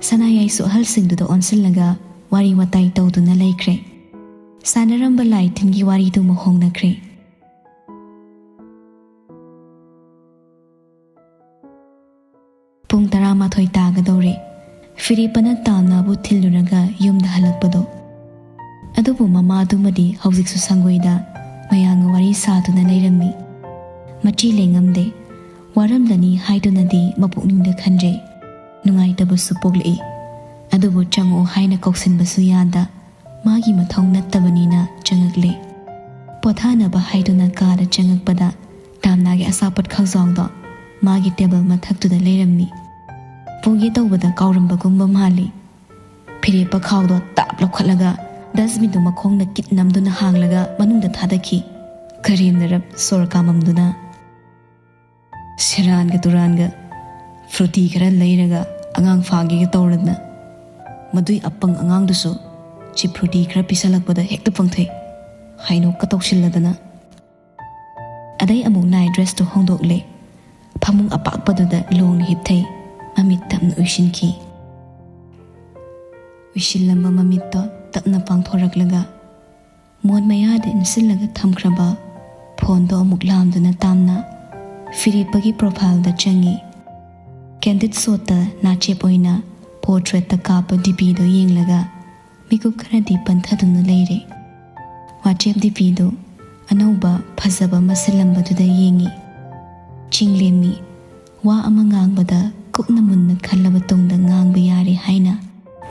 ꯁꯅꯥꯌꯥꯏꯁꯨ ꯑꯍꯜꯁꯤꯡꯗꯨꯗ ꯑꯣꯟꯁꯤꯜꯂꯒ ꯋꯥꯔꯤ ꯋꯥꯇꯥꯏ ꯇꯧꯗꯨꯅ ꯂꯩꯈ꯭ꯔꯦ꯫ ꯁꯥꯟꯅꯔꯝꯕ ꯂꯥꯏ ꯇꯤꯟꯒꯤ ꯋꯥꯔꯤꯗꯨ ꯃꯈꯣꯡꯅꯈ꯭ꯔꯦ꯫ ꯄꯨꯡ ꯇꯔꯥꯃꯥꯊꯣꯏ ꯇꯥꯒꯗꯧꯔꯦ꯫ ꯐꯤꯔꯦꯞꯄꯅ ꯇꯥꯝꯅꯥꯕꯨ ꯊꯤꯜꯂꯨꯔꯒ ꯌꯨꯝꯗ ꯍꯜꯂꯛꯄꯗꯣ꯫ ꯑꯗꯨꯕꯨ ꯃꯃꯥꯗꯨꯃꯗꯤ ꯍꯧꯖꯤꯛꯁꯨ ꯁꯪꯒꯣꯏꯗ ꯃꯌꯥꯝꯒ ꯋꯥꯔꯤ ꯁꯥꯗꯨꯅ ꯂꯩꯔꯝꯃꯤ꯫ ꯃꯆꯤ ꯂꯦꯡꯉꯝꯗꯦ꯫ ꯋꯥꯔꯝꯂꯅꯤ ꯍꯥꯏꯗꯨꯅꯗꯤ ꯃꯄꯨꯛꯅꯤꯡꯗ ꯈꯟꯖꯩ꯫ ꯅꯨꯡꯉꯥꯏꯇꯕꯁꯨ ꯄꯣꯛꯂꯛꯏ꯫ ꯑꯗꯨꯕꯨ ꯆꯪꯉꯛꯑꯣ ꯍꯥꯏꯅ ꯀꯧꯁꯤꯟꯕꯁꯨ ꯌꯥꯗ, ꯃꯥꯒꯤ ꯃꯊꯧ ꯅꯠꯇꯕꯅꯤꯅ ꯆꯪꯉꯛꯂꯦ꯫ ꯄꯣꯊꯥꯅꯕ ꯍꯥꯏꯗꯨꯅ ꯀꯥꯗ ꯆꯪꯉꯛꯄꯗ ꯇꯥꯝꯅꯥꯒꯤ ꯑꯆꯥꯄꯣꯠ ꯈꯥꯎꯖꯥꯎꯗꯣ ꯃꯥꯒꯤ ꯇꯦꯕꯜ ꯃꯊꯛꯇꯨꯗ ꯂꯩꯔꯝꯃꯤ꯫ ꯄꯨꯒꯦ ꯇꯧꯕꯗ ꯀꯥꯎꯔꯝꯕꯒꯨꯝꯕ ꯃꯥꯜꯂꯤ꯫ ꯐꯤꯔꯦꯞꯄ ꯈꯥꯎꯗꯣ ꯇꯥꯞ ꯂꯧꯈꯠꯂꯒ ꯗꯁꯕꯤꯟꯗꯨ ꯃꯈꯣꯡꯅ ꯀꯤꯠ ꯅꯝꯗꯨꯅ ꯍꯥꯡꯂꯒ ꯃꯅꯨꯡꯗ ꯊꯥꯗꯈꯤ꯫ ꯀꯔꯦꯝꯅꯔꯞ ꯁꯣꯔ ꯀꯥꯝꯃꯝꯗꯨꯅ, "ꯁꯦꯔꯥꯟꯒ ꯇꯨꯔꯥꯟꯒ, ꯐ꯭ꯔꯨꯇꯤ ꯈꯔ ꯂꯩꯔꯒ ꯑꯉꯥꯡ ꯐꯥꯒꯦꯒ ꯇꯧꯔꯗꯅ, ꯃꯗꯨꯏ ꯑꯄꯪ ꯑꯉꯥꯡꯗꯨꯁꯨ ꯆꯤꯞ ꯐ꯭ꯔꯨꯇꯤ ꯈꯔ ꯄꯤꯁꯜꯂꯛꯄꯗ ꯍꯦꯛꯇ ꯄꯪꯊꯣꯛꯏ, ꯍꯥꯏꯅꯣꯛꯀ ꯇꯧꯁꯤꯜꯂꯗꯅ꯫" ꯑꯗꯩ ꯑꯃꯨꯛ ꯅꯥꯏꯠ ꯗ꯭ꯔꯦꯁꯇꯨ ꯍꯣꯡꯗꯣꯛꯂꯦ꯫ ꯐꯃꯨꯡ ꯑꯄꯥꯛꯄꯗꯨꯗ ꯂꯣꯡꯅ ꯍꯤꯞꯊꯩ꯫ ꯃꯃꯤꯠ ꯇꯞꯅ ꯎꯏꯁꯤꯟꯈꯤ꯫ ꯎꯏꯁꯤꯜꯂꯝꯕ ꯃꯃꯤꯠꯇꯣ ꯇꯞꯅ ꯄꯥꯡꯊꯣꯔꯛꯂꯒ ꯃꯣꯟ ꯃꯌꯥꯗ ꯏꯟꯁꯤꯜꯂꯒ ꯊꯝꯈ꯭ꯔꯕ ꯐꯣꯟꯗꯣ ꯑꯃꯨꯛ ꯂꯥꯝꯗꯨꯅ ꯇꯥꯝꯅ ꯐꯤꯔꯦꯞꯄꯒꯤ ꯄ꯭ꯔꯣꯐꯥꯏꯜꯗ ꯆꯪꯉꯤ꯫ ꯀꯦꯟꯗꯤꯠ ꯁꯣꯠꯇ ꯅꯥꯆꯦꯞ ꯑꯣꯏꯅ ꯄꯣꯔꯇ꯭ꯔꯦꯠꯇ ꯀꯥꯞꯄ ꯗꯤꯄꯤꯗꯣ ꯌꯦꯡꯂꯒ ꯃꯤꯀꯨꯞ ꯈꯔꯗꯤ ꯄꯟꯊꯗꯨꯅ ꯂꯩꯔꯦ꯫ ꯋꯥꯆꯦꯞ ꯗꯤꯄꯤꯗꯨ ꯑꯅꯧꯕ ꯐꯖꯕ ꯑꯃ ꯁꯤꯜꯂꯝꯕꯗꯨꯗ ꯌꯦꯡꯉꯤ꯫ ꯆꯤꯡꯂꯦꯝꯃꯤ꯫ ꯋꯥ ꯑꯃ ꯉꯥꯡꯕꯗ ꯀꯨꯞꯅ ꯃꯨꯟꯅ ꯈꯜꯂꯕ ꯇꯨꯡꯗ ꯉꯥꯡꯕ ꯌꯥꯔꯦ ꯍꯥꯏꯅ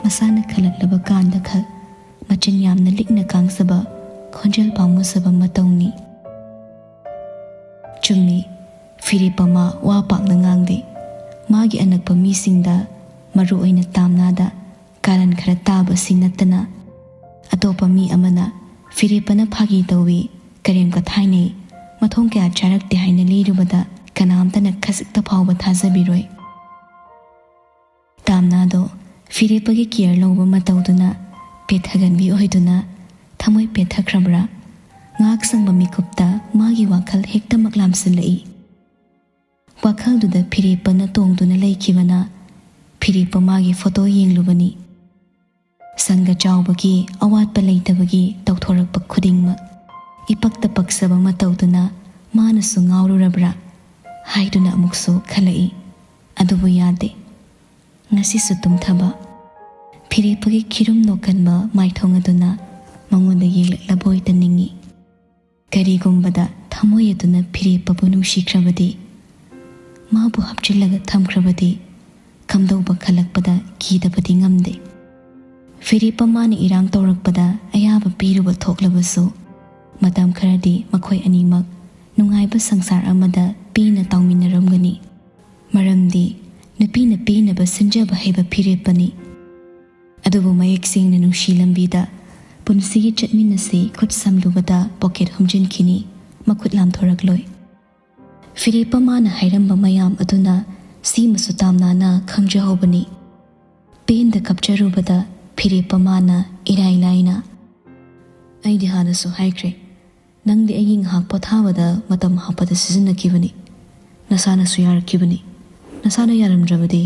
ꯃꯁꯥꯅ ꯈꯜꯂꯛꯂꯕ ꯀꯥꯟꯗ ꯈꯛ ꯃꯆꯤꯟ ꯌꯥꯝꯅ ꯂꯤꯛꯅ ꯀꯥꯡꯖꯕ, ꯈꯣꯟꯖꯦꯜ ꯄꯥꯝꯃꯨꯖꯕ ꯃꯇꯧꯅꯤ꯫ ꯆꯨꯝꯃꯤ, ꯐꯤꯔꯦꯞꯄ ꯃꯥ ꯋꯥ ꯄꯥꯛꯅ ꯉꯥꯡꯗꯦ꯫ ꯃꯥꯒꯤ ꯑꯅꯛꯄ ꯃꯤꯁꯤꯡꯗ, ꯃꯔꯨ ꯑꯣꯏꯅ ꯇꯥꯝꯅꯥꯗ, ꯀꯥꯔꯟ ꯈꯔ ꯇꯥꯕꯁꯤ ꯅꯠꯇꯅ ꯑꯇꯣꯞꯄ ꯃꯤ ꯑꯃꯅ ꯐꯤꯔꯦꯞꯄꯅ ꯐꯥꯒꯤ ꯇꯧꯏ, ꯀꯔꯦꯝ ꯀꯊꯥꯏꯅꯩ, ꯃꯊꯣꯡ ꯀꯌꯥ ꯆꯥꯔꯛꯇꯦ ꯍꯥꯏꯅ ꯂꯤꯔꯨꯕꯗ ꯀꯅꯥꯝꯇꯅ ꯈꯖꯤꯛꯇ ꯐꯥꯎꯕ ꯊꯥꯖꯕꯤꯔꯣꯏ꯫ ꯇꯥꯝꯅꯥꯗꯣ ꯐꯤꯔꯦꯞꯄꯒꯤ ꯀꯤꯌꯔ ꯂꯧꯕ ꯃꯇꯧꯗꯨꯅ ꯄꯦꯠꯊꯒꯟꯕꯤ ꯑꯣꯏꯗꯨꯅ ꯊꯃꯣꯏ ꯄꯦꯠꯊꯈ꯭ꯔꯕ꯭ꯔꯥ? ꯉꯥꯏꯍꯥꯛ ꯁꯪꯕ ꯃꯤꯀꯨꯞꯇ ꯃꯥꯒꯤ ꯋꯥꯈꯜ ꯍꯦꯛꯇꯃꯛ ꯂꯥꯝꯁꯤꯜꯂꯛꯏ꯫ ꯋꯥꯈꯜꯗꯨꯗ ꯐꯤꯔꯦꯞꯄꯅ ꯇꯣꯡꯗꯨꯅ ꯂꯩꯈꯤꯕꯅ ꯐꯤꯔꯦꯞꯄ ꯃꯥꯒꯤ ꯐꯣꯇꯣ ꯌꯦꯡꯂꯨꯕꯅꯤ꯫ ꯁꯪꯒ ꯆꯥꯎꯕꯒꯤ ꯑꯋꯥꯠꯄ ꯂꯩꯇꯕꯒꯤ ꯇꯧꯊꯣꯔꯛꯄ ꯈꯨꯗꯤꯡꯃꯛ ꯏꯄꯛꯇ ꯄꯛꯆꯕ ꯃꯇꯧꯗꯨꯅ ꯃꯥꯅꯁꯨ ꯉꯥꯎꯔꯨꯔꯕ꯭ꯔꯥ ꯍꯥꯏꯗꯨꯅ ꯑꯃꯨꯛꯁꯨ ꯈꯜꯂꯛꯏ꯫ ꯑꯗꯨꯕꯨ ꯌꯥꯗꯦ꯫ ꯉꯁꯤꯁꯨ ꯇꯨꯝꯊꯕ꯫ ꯐꯤꯔꯦꯞꯄꯒꯤ ꯈꯤꯔꯨꯝ ꯅꯣꯛꯀꯟꯕ ꯃꯥꯏꯊꯣꯡ ꯑꯗꯨꯅ ꯃꯉꯣꯟꯗ ꯌꯦꯡꯂꯛꯂꯕꯣꯏꯇ ꯅꯤꯡꯏ꯫ ꯀꯔꯤꯒꯨꯝꯕꯗ ꯊꯃꯣꯏ ꯑꯗꯨꯅ ꯐꯤꯔꯦꯞꯄꯕꯨ ꯅꯨꯡꯁꯤꯈ꯭ꯔꯕꯗꯤ, ꯃꯥꯕꯨ ꯍꯥꯞꯆꯤꯜꯂꯒ ꯊꯝꯈ꯭ꯔꯕꯗꯤ, ꯀꯝꯗꯧꯕ ꯈꯜꯂꯛꯄꯗ ꯀꯤꯗꯕꯗꯤ ꯉꯝꯗꯦ꯫ ꯐꯤꯔꯦꯞꯄ ꯃꯥꯅ ꯏꯔꯥꯡ ꯇꯧꯔꯛꯄꯗ ꯑꯌꯥꯕ ꯄꯤꯔꯨꯕ ꯊꯣꯛꯂꯕꯁꯨ, ꯃꯇꯝ ꯈꯔꯗꯤ ꯃꯈꯣꯏ ꯑꯅꯤꯃꯛ ꯅꯨꯡꯉꯥꯏꯕ ꯁꯪꯁꯥꯔ ꯑꯃꯗ ꯄꯦꯟꯅ ꯇꯥꯎꯃꯤꯟꯅꯔꯝꯒꯅꯤ꯫ ꯃꯔꯝꯗꯤ ꯅꯨꯄꯤꯅ ꯄꯦꯟꯅꯕ ꯁꯤꯟꯖꯕ ꯍꯩꯕ ꯐꯤꯔꯦꯞꯄꯅꯤ꯫ ꯑꯗꯨꯕꯨ ꯃꯌꯦꯛ ꯁꯦꯡꯅ ꯅꯨꯡꯁꯤ ꯂꯝꯕꯤꯗ ꯄꯨꯟꯁꯤꯒꯤ ꯆꯠꯃꯤꯟꯅꯁꯤ ꯈꯨꯠ ꯁꯝꯂꯨꯕꯗ ꯄꯣꯀꯦꯠ ꯍꯨꯝꯖꯤꯟꯈꯤꯅꯤ, ꯃꯈꯨꯠ ꯂꯥꯝꯊꯣꯔꯛꯂꯣꯏ꯫ ꯐꯤꯔꯦꯞꯄ ꯃꯥꯅ ꯍꯥꯏꯔꯝꯕ ꯃꯌꯥꯝ ꯑꯗꯨꯅ ꯁꯤꯃꯁꯨ ꯇꯥꯝꯅꯥꯅ ꯈꯪꯖꯍꯧꯕꯅꯤ꯫ ꯄꯦꯟꯗ ꯀꯞꯆꯔꯨꯕꯗ ꯐꯤꯔꯦꯞꯄ ꯃꯥꯅ ꯏꯔꯥꯏ ꯂꯥꯏꯅ, "ꯑꯩꯗꯤ ꯍꯥꯟꯅꯁꯨ ꯍꯥꯏꯈ꯭ꯔꯦ, ꯅꯪꯗꯤ ꯑꯩꯒꯤ ꯉꯥꯏꯍꯥꯛ ꯄꯣꯊꯥꯕꯗ ꯃꯇꯝ ꯍꯥꯞꯄꯗ ꯁꯤꯖꯤꯟꯅꯈꯤꯕꯅꯤ꯫ ꯅꯁꯥꯅꯁꯨ ꯌꯥꯔꯛꯈꯤꯕꯅꯤ꯫ ꯅꯁꯥꯅ ꯌꯥꯔꯝꯗ꯭ꯔꯕꯗꯤ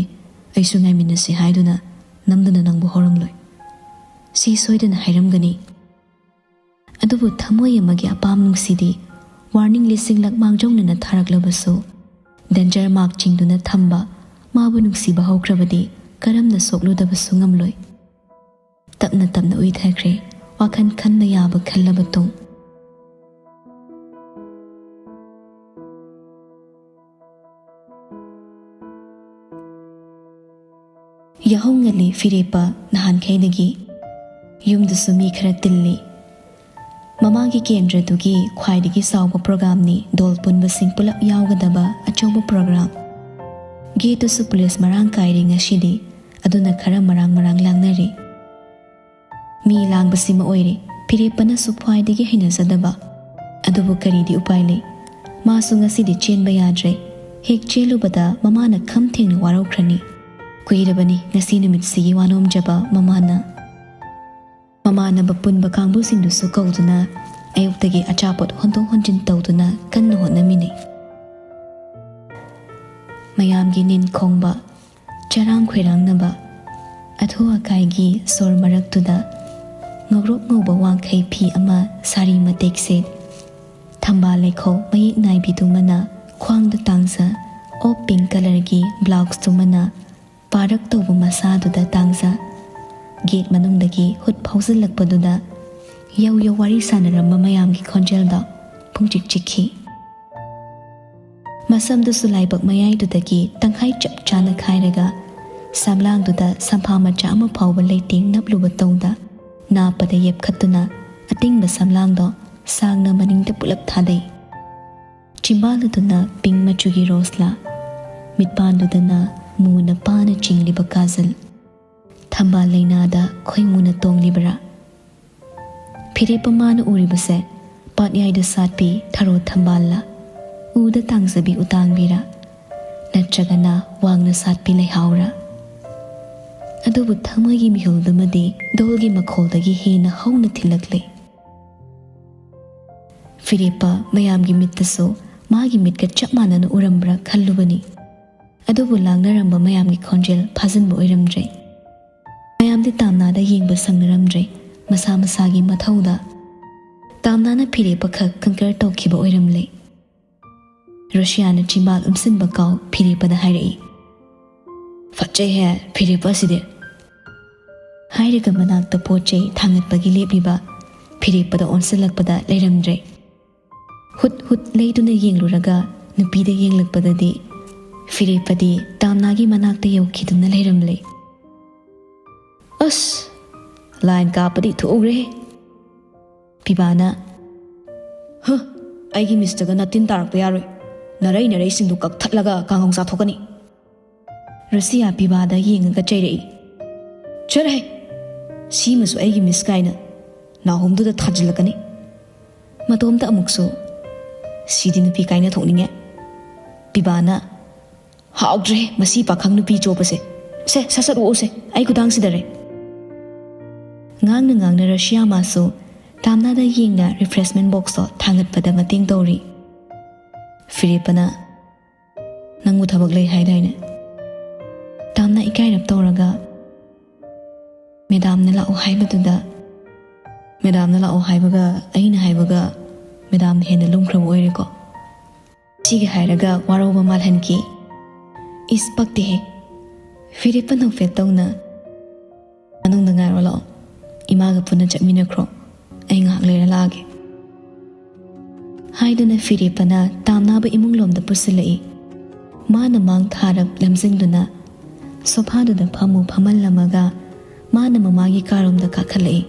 ꯑꯩꯁꯨ ꯉꯥꯏꯃꯤꯟꯅꯁꯤ ꯍꯥꯏꯗꯨꯅ ꯅꯝꯗꯨꯅ ꯅꯪꯕꯨ ꯍꯧꯔꯝꯂꯣꯏ꯫ ꯁꯤ ꯁꯣꯏꯗꯅ ꯍꯥꯏꯔꯝꯒꯅꯤ꯫ ꯑꯗꯨꯕꯨ ꯊꯃꯣꯏ ꯑꯃꯒꯤ ꯑꯄꯥꯝ ꯅꯨꯡꯁꯤꯗꯤ Warning ꯂꯤꯁꯤꯡꯂꯛ ꯃꯥꯡꯖꯧꯅꯅ ꯊꯥꯔꯛꯂꯕꯁꯨ, danger mark ꯆꯤꯡꯗꯨꯅ ꯊꯝꯕ ꯃꯥꯕꯨ ꯅꯨꯡꯁꯤꯕ ꯍꯧꯈ꯭ꯔꯕꯗꯤ ꯀꯔꯝꯅ ꯁꯣꯛꯂꯨꯗꯕꯁꯨ ꯉꯝꯂꯣꯏ꯫ ꯇꯞꯅ ꯇꯞꯅ ꯎꯏꯊꯈ꯭ꯔꯦ, ꯋꯥꯈꯜ ꯈꯟꯕ ꯌꯥꯕ ꯈꯜꯂꯕ ꯇꯨꯡ꯫ ꯌꯥꯍꯧ ꯉꯜꯂꯤ ꯐꯤꯔꯦꯞꯄ ꯅꯍꯥꯟꯈꯩꯗꯒꯤ꯫ ꯌꯨꯝꯗꯨꯁꯨ ꯃꯤ ꯈꯔ ꯇꯤꯜꯂꯤ꯫ ꯃꯃꯥꯒꯤ ꯀꯦꯟꯗ꯭ꯔꯗꯨꯒꯤ ꯈ꯭ꯋꯥꯏꯗꯒꯤ ꯆꯥꯎꯕ programꯅꯤ, ꯗꯣꯜ ꯄꯨꯟꯕꯁꯤꯡ ꯄꯨꯂꯞ ꯌꯥꯎꯒꯗꯕ ꯑꯆꯧꯕ program꯫ Gateꯇꯨꯁꯨ police ꯃꯔꯥꯡ ꯀꯥꯏꯔꯦ ꯉꯁꯤꯗꯤ, ꯑꯗꯨꯅ ꯈꯔ ꯃꯔꯥꯡ ꯃꯔꯥꯡ ꯂꯥꯡꯅꯔꯦ꯫ ꯃꯤ ꯂꯥꯡꯕꯁꯤꯃ ꯑꯣꯏꯔꯦ ꯐꯤꯔꯦꯞꯄꯅꯁꯨ ꯈ꯭ꯋꯥꯏꯗꯒꯤ ꯍꯩꯅꯖꯗꯕ꯫ ꯑꯗꯨꯕꯨ ꯀꯔꯤꯗꯤ ꯎꯄꯥꯏ ꯂꯩ? ꯃꯥꯁꯨ ꯉꯁꯤꯗꯤ ꯆꯦꯟꯕ ꯌꯥꯗ꯭ꯔꯦ꯫ ꯍꯦꯛ ꯆꯦꯜꯂꯨꯕꯗ ꯃꯃꯥꯅ ꯈꯝ ꯊꯦꯡꯅ ꯋꯥꯔꯧꯈ꯭ꯔꯅꯤ꯫ ꯀꯨꯏꯔꯕꯅꯤ ꯉꯁꯤ ꯅꯨꯃꯤꯠꯁꯤꯒꯤ ꯋꯥꯅꯣꯝꯖꯕ ꯃꯃꯥꯅ꯫ ꯃꯃꯥꯟꯅꯕ ꯄꯨꯟꯕ ꯀꯥꯡꯕꯨꯁꯤꯡꯗꯨꯁꯨ ꯀꯧꯗꯨꯅ ꯑꯌꯨꯛꯇꯒꯤ ꯑꯆꯥꯄꯣꯠ ꯍꯣꯟꯗꯣꯛ ꯍꯣꯟꯖꯤꯟ ꯇꯧꯗꯨꯅ ꯀꯟꯅ ꯍꯣꯠꯅꯃꯤꯟꯅꯩ꯫ ꯃꯌꯥꯝꯒꯤ ꯅꯤꯟ ꯈꯣꯡꯕ, ꯆꯔꯥꯡ ꯈꯣꯏꯔꯥꯡꯅꯕ, ꯑꯊꯨ ꯑꯀꯥꯏꯒꯤ ꯁꯣꯔ ꯃꯔꯛꯇꯨꯗ ꯉꯧꯔꯣꯛ ꯉꯧꯕ ꯋꯥꯡꯈꯩ ꯐꯤ ꯑꯃ, ꯁꯥꯔꯤ ꯃꯇꯦꯛ ꯁꯦꯠ, ꯊꯝꯕꯥꯜ ꯂꯩꯈꯣꯛ ꯃꯌꯦꯛ ꯅꯥꯏꯕꯤꯗꯨꯃꯅ ꯈ꯭ꯋꯥꯡꯗ ꯇꯥꯡꯖ, ꯑꯣꯞ pink colourꯒꯤ blouseꯇꯨꯃꯅ ꯄꯥꯔꯛ ꯇꯧꯕ ꯃꯁꯥꯗꯨꯗ ꯇꯥꯡꯖ꯫ Gate ꯃꯅꯨꯡꯗꯒꯤ ꯍꯨꯠ ꯐꯥꯎꯖꯤꯜꯂꯛꯄꯗꯨꯗ ꯌꯧ ꯌꯧ ꯋꯥꯔꯤ ꯁꯥꯟꯅꯔꯝꯕ ꯃꯌꯥꯝꯒꯤ ꯈꯣꯟꯖꯦꯜꯗꯣ ꯄꯨꯡꯆꯤꯛ ꯆꯤꯛꯈꯤ꯫ ꯃꯁꯝꯗꯨꯁꯨ ꯂꯥꯏꯕꯛ ꯃꯌꯥꯏꯗꯨꯗꯒꯤ ꯇꯪꯈꯥꯏ ꯆꯞ ꯆꯥꯅ ꯈꯥꯏꯔꯒ ꯁꯝꯂꯥꯡꯗꯨꯗ ꯁꯝꯐꯥ ꯃꯆꯥ ꯑꯃ ꯐꯥꯎꯕ ꯂꯩꯇꯦꯡ ꯅꯞꯂꯨꯕ ꯇꯧꯗ ꯅꯥꯞꯄꯗ ꯌꯦꯞꯈꯠꯇꯨꯅ ꯑꯇꯤꯡꯕ ꯁꯝꯂꯥꯡꯗꯣ ꯁꯥꯡꯅ ꯃꯅꯤꯡꯗ ꯄꯨꯂꯞ ꯊꯥꯗꯩ꯫ ꯆꯤꯝꯕꯥꯜ ꯑꯗꯨꯅ pink ꯃꯆꯨꯒꯤ ꯔꯣꯁꯂꯥ, ꯃꯤꯠꯄꯥꯟꯗꯨꯗꯅ ꯃꯨꯅ ꯄꯥꯅ ꯆꯤꯡꯂꯤꯕ ꯀꯥꯖꯜ, ꯊꯝꯕꯥꯜ ꯂꯩꯅꯥꯗ ꯈꯣꯏꯃꯨꯅ ꯇꯣꯡꯂꯤꯕꯔꯥ? ꯐꯤꯔꯦꯞꯄ ꯃꯥꯅ ꯎꯔꯤꯕꯁꯦ ꯄꯥꯠꯌꯥꯏꯗ ꯁꯥꯠꯄꯤ ꯊꯔꯣ ꯊꯝꯕꯥꯜꯂ? ꯎꯗ ꯇꯥꯡꯖꯕꯤ ꯎꯇꯥꯡꯕꯤꯔ? ꯅꯠꯇ꯭ꯔꯒꯅ ꯋꯥꯡꯅ ꯁꯥꯠꯄꯤ ꯂꯩꯍꯥꯎꯔ? ꯑꯗꯨꯕꯨ ꯊꯃꯣꯏꯒꯤ ꯃꯤꯍꯨꯜꯗꯨꯃꯗꯤ ꯙꯣꯜꯒꯤ ꯃꯈꯣꯜꯗꯒꯤ ꯍꯦꯟꯅ ꯍꯧꯅ ꯊꯤꯜꯂꯛꯂꯦ꯫ ꯐꯤꯔꯦꯞꯄ ꯃꯌꯥꯝꯒꯤ ꯃꯤꯠꯇꯁꯨ ꯃꯥꯒꯤ ꯃꯤꯠꯀ ꯆꯞ ꯃꯥꯟꯅꯅ ꯎꯔꯝꯕ꯭ꯔꯥ ꯈꯜꯂꯨꯕꯅꯤ꯫ ꯑꯗꯨꯕꯨ ꯂꯥꯡꯅꯔꯝꯕ ꯃꯌꯥꯝꯒꯤ ꯈꯣꯟꯖꯦꯜ ꯐꯥꯖꯤꯟꯕ ꯑꯣꯏꯔꯝꯗ꯭ꯔꯦ꯫ ꯃꯌꯥꯝꯗꯤ ꯇꯥꯝꯅꯥꯗ ꯌꯦꯡꯕ ꯁꯪꯅꯔꯝꯗ꯭ꯔꯦ, ꯃꯁꯥ ꯃꯁꯥꯒꯤ ꯃꯊꯧꯗ꯫ ꯇꯥꯝꯅꯥꯅ ꯐꯤꯔꯦꯞꯄ ꯈꯛ ꯀꯟꯀꯔ ꯇꯧꯈꯤꯕ ꯑꯣꯏꯔꯝꯂꯦ꯫ ꯔꯣꯁꯤꯌꯥꯅ ꯆꯤꯝꯕꯥꯜ ꯎꯝꯁꯤꯟꯕ ꯀꯥꯎ ꯐꯤꯔꯦꯞꯄꯗ ꯍꯥꯏꯔꯛꯏ, "ꯐꯠꯖꯩꯍꯦ ꯐꯤꯔꯦꯞꯄ ꯑꯁꯤꯗꯤ"꯫ ꯍꯥꯏꯔꯒ ꯃꯅꯥꯛꯇ ꯄꯣꯠ ꯆꯩ ꯊꯥꯡꯒꯠꯄꯒꯤ ꯂꯦꯞꯂꯤꯕ ꯐꯤꯔꯦꯞꯄꯗ ꯑꯣꯟꯁꯤꯜꯂꯛꯄꯗ ꯂꯩꯔꯝꯗ꯭ꯔꯦ꯫ ꯍꯨꯠ ꯍꯨꯠ ꯂꯩꯗꯨꯅ ꯌꯦꯡꯂꯨꯔꯒ ꯅꯨꯄꯤꯗ ꯌꯦꯡꯂꯛꯄꯗꯗꯤ ꯐꯤꯔꯦꯞꯄꯗꯤ ꯇꯥꯝꯅꯥꯒꯤ ꯃꯅꯥꯛꯇ ꯌꯧꯈꯤꯗꯨꯅ ꯂꯩꯔꯝꯂꯦ꯫ "ꯑꯁ, ꯂꯥꯏꯟ ꯀꯥꯞꯄꯗꯤ ꯊꯣꯛꯎꯈ꯭ꯔꯦꯍꯦ"꯫ ꯄꯤꯕꯥꯅ, "ꯍ, ꯑꯩꯒꯤ ꯃꯤꯁꯇꯒ ꯅꯥꯇꯤꯟ ꯇꯥꯔꯛꯄ ꯌꯥꯔꯣꯏ꯫ ꯅꯔꯩ ꯅꯔꯩꯁꯤꯡꯗꯨ ꯀꯛꯊꯠꯂꯒ ꯀꯥꯡꯍꯧ ꯆꯥꯊꯣꯛꯀꯅꯤ"꯫ ꯔꯨꯁꯤꯌꯥ ꯄꯤꯕꯥꯗ ꯌꯦꯡꯉꯒ ꯆꯩꯔꯛꯏ, "ꯆꯠꯂꯍꯦ, ꯁꯤꯃꯁꯨ ꯑꯩꯒꯤ ꯃꯤꯁ ꯀꯥꯏꯅ ꯅꯥꯍꯣꯝꯗꯨꯗ ꯊꯥꯖꯤꯜꯂꯛꯀꯅꯤ"꯫ ꯃꯇꯣꯝꯇ ꯑꯃꯨꯛꯁꯨ, "ꯁꯤꯗꯤ ꯅꯨꯄꯤ ꯀꯥꯏꯅ ꯊꯣꯛꯅꯤꯡꯉꯦ"꯫ ꯄꯤꯕꯥꯅ, "ꯍꯥꯎꯗ꯭ꯔꯦ ꯃꯁꯤ ꯄꯥꯈꯪ ꯅꯨꯄꯤ ꯆꯣꯞꯄꯁꯦ꯫ ꯁꯦ, ꯁꯠ ꯁꯠ ꯑꯣꯛꯎꯁꯦ, ꯑꯩ ꯈꯨꯗꯥꯡ ꯁꯤꯗꯔꯦ"꯫ ꯉꯥꯡꯅ ꯉꯥꯡꯅ ꯔꯁꯤꯌꯥ ꯃꯥꯁꯨ ꯇꯥꯝꯅꯥꯗ ꯌꯦꯡꯅ ꯔꯤꯐ꯭ꯔꯦꯁꯃꯦꯟ ꯕꯣꯛꯁꯇꯣ ꯊꯥꯡꯒꯠꯄꯗ ꯃꯇꯦꯡ ꯇꯧꯔꯤ꯫ ꯐꯤꯔꯦꯞꯄꯅ, "ꯅꯪꯕꯨ ꯊꯕꯛ ꯂꯩ ꯍꯥꯏꯗꯥꯏꯅꯦ?" ꯇꯥꯝꯅꯥ ꯏꯀꯥꯏꯔꯞ ꯇꯧꯔꯒ, "ꯃꯦꯗꯥꯝꯅ ꯂꯥꯛꯑꯣ ꯍꯥꯏꯕꯗꯨꯗ"꯫ "ꯃꯦꯗꯥꯝꯅ ꯂꯥꯛꯑꯣ ꯍꯥꯏꯕꯒ ꯑꯩꯅ ꯍꯥꯏꯕꯒ ꯃꯦꯗꯥꯝꯅ ꯍꯦꯟꯅ ꯂꯨꯝꯈ꯭ꯔꯕ ꯑꯣꯏꯔꯦꯀꯣ"꯫ ꯁꯤꯒ ꯍꯥꯏꯔꯒ ꯋꯥꯔꯧꯕ ꯃꯥꯜꯍꯟꯈꯤ꯫ ꯏꯁ, ꯄꯛꯇꯦꯍꯦ꯫ ꯐꯤꯔꯦꯞꯄ ꯅꯣꯛꯐꯦꯠ ꯇꯧꯅ, "ꯃꯅꯨꯡꯗ ꯉꯥꯏꯔꯣ ꯂꯥꯛꯑꯣ, ꯏꯃꯥꯒ ꯄꯨꯟꯅ ꯆꯠꯃꯤꯟꯅꯈ꯭ꯔꯣ, ꯑꯩ ꯉꯥꯏꯍꯥꯛ ꯂꯩꯔ ꯂꯥꯛꯑꯒꯦ"꯫ ꯍꯥꯏꯗꯨꯅ ꯐꯤꯔꯦꯞꯄꯅ ꯇꯥꯝꯅꯥꯕ ꯏꯃꯨꯡ ꯂꯣꯝꯗ ꯄꯨꯁꯤꯜꯂꯛꯏ꯫ ꯃꯥꯅ ꯃꯥꯡ ꯊꯥꯔꯞ ꯂꯝꯖꯤꯡꯗꯨꯅ ꯁꯣꯐꯥꯗꯨꯗ ꯐꯝꯃꯨ ꯐꯝꯍꯜꯂꯝꯃꯒ ꯃꯥꯅ ꯃꯃꯥꯒꯤ ꯀꯥꯔꯣꯝꯗ ꯀꯥꯈꯠꯂꯛꯏ꯫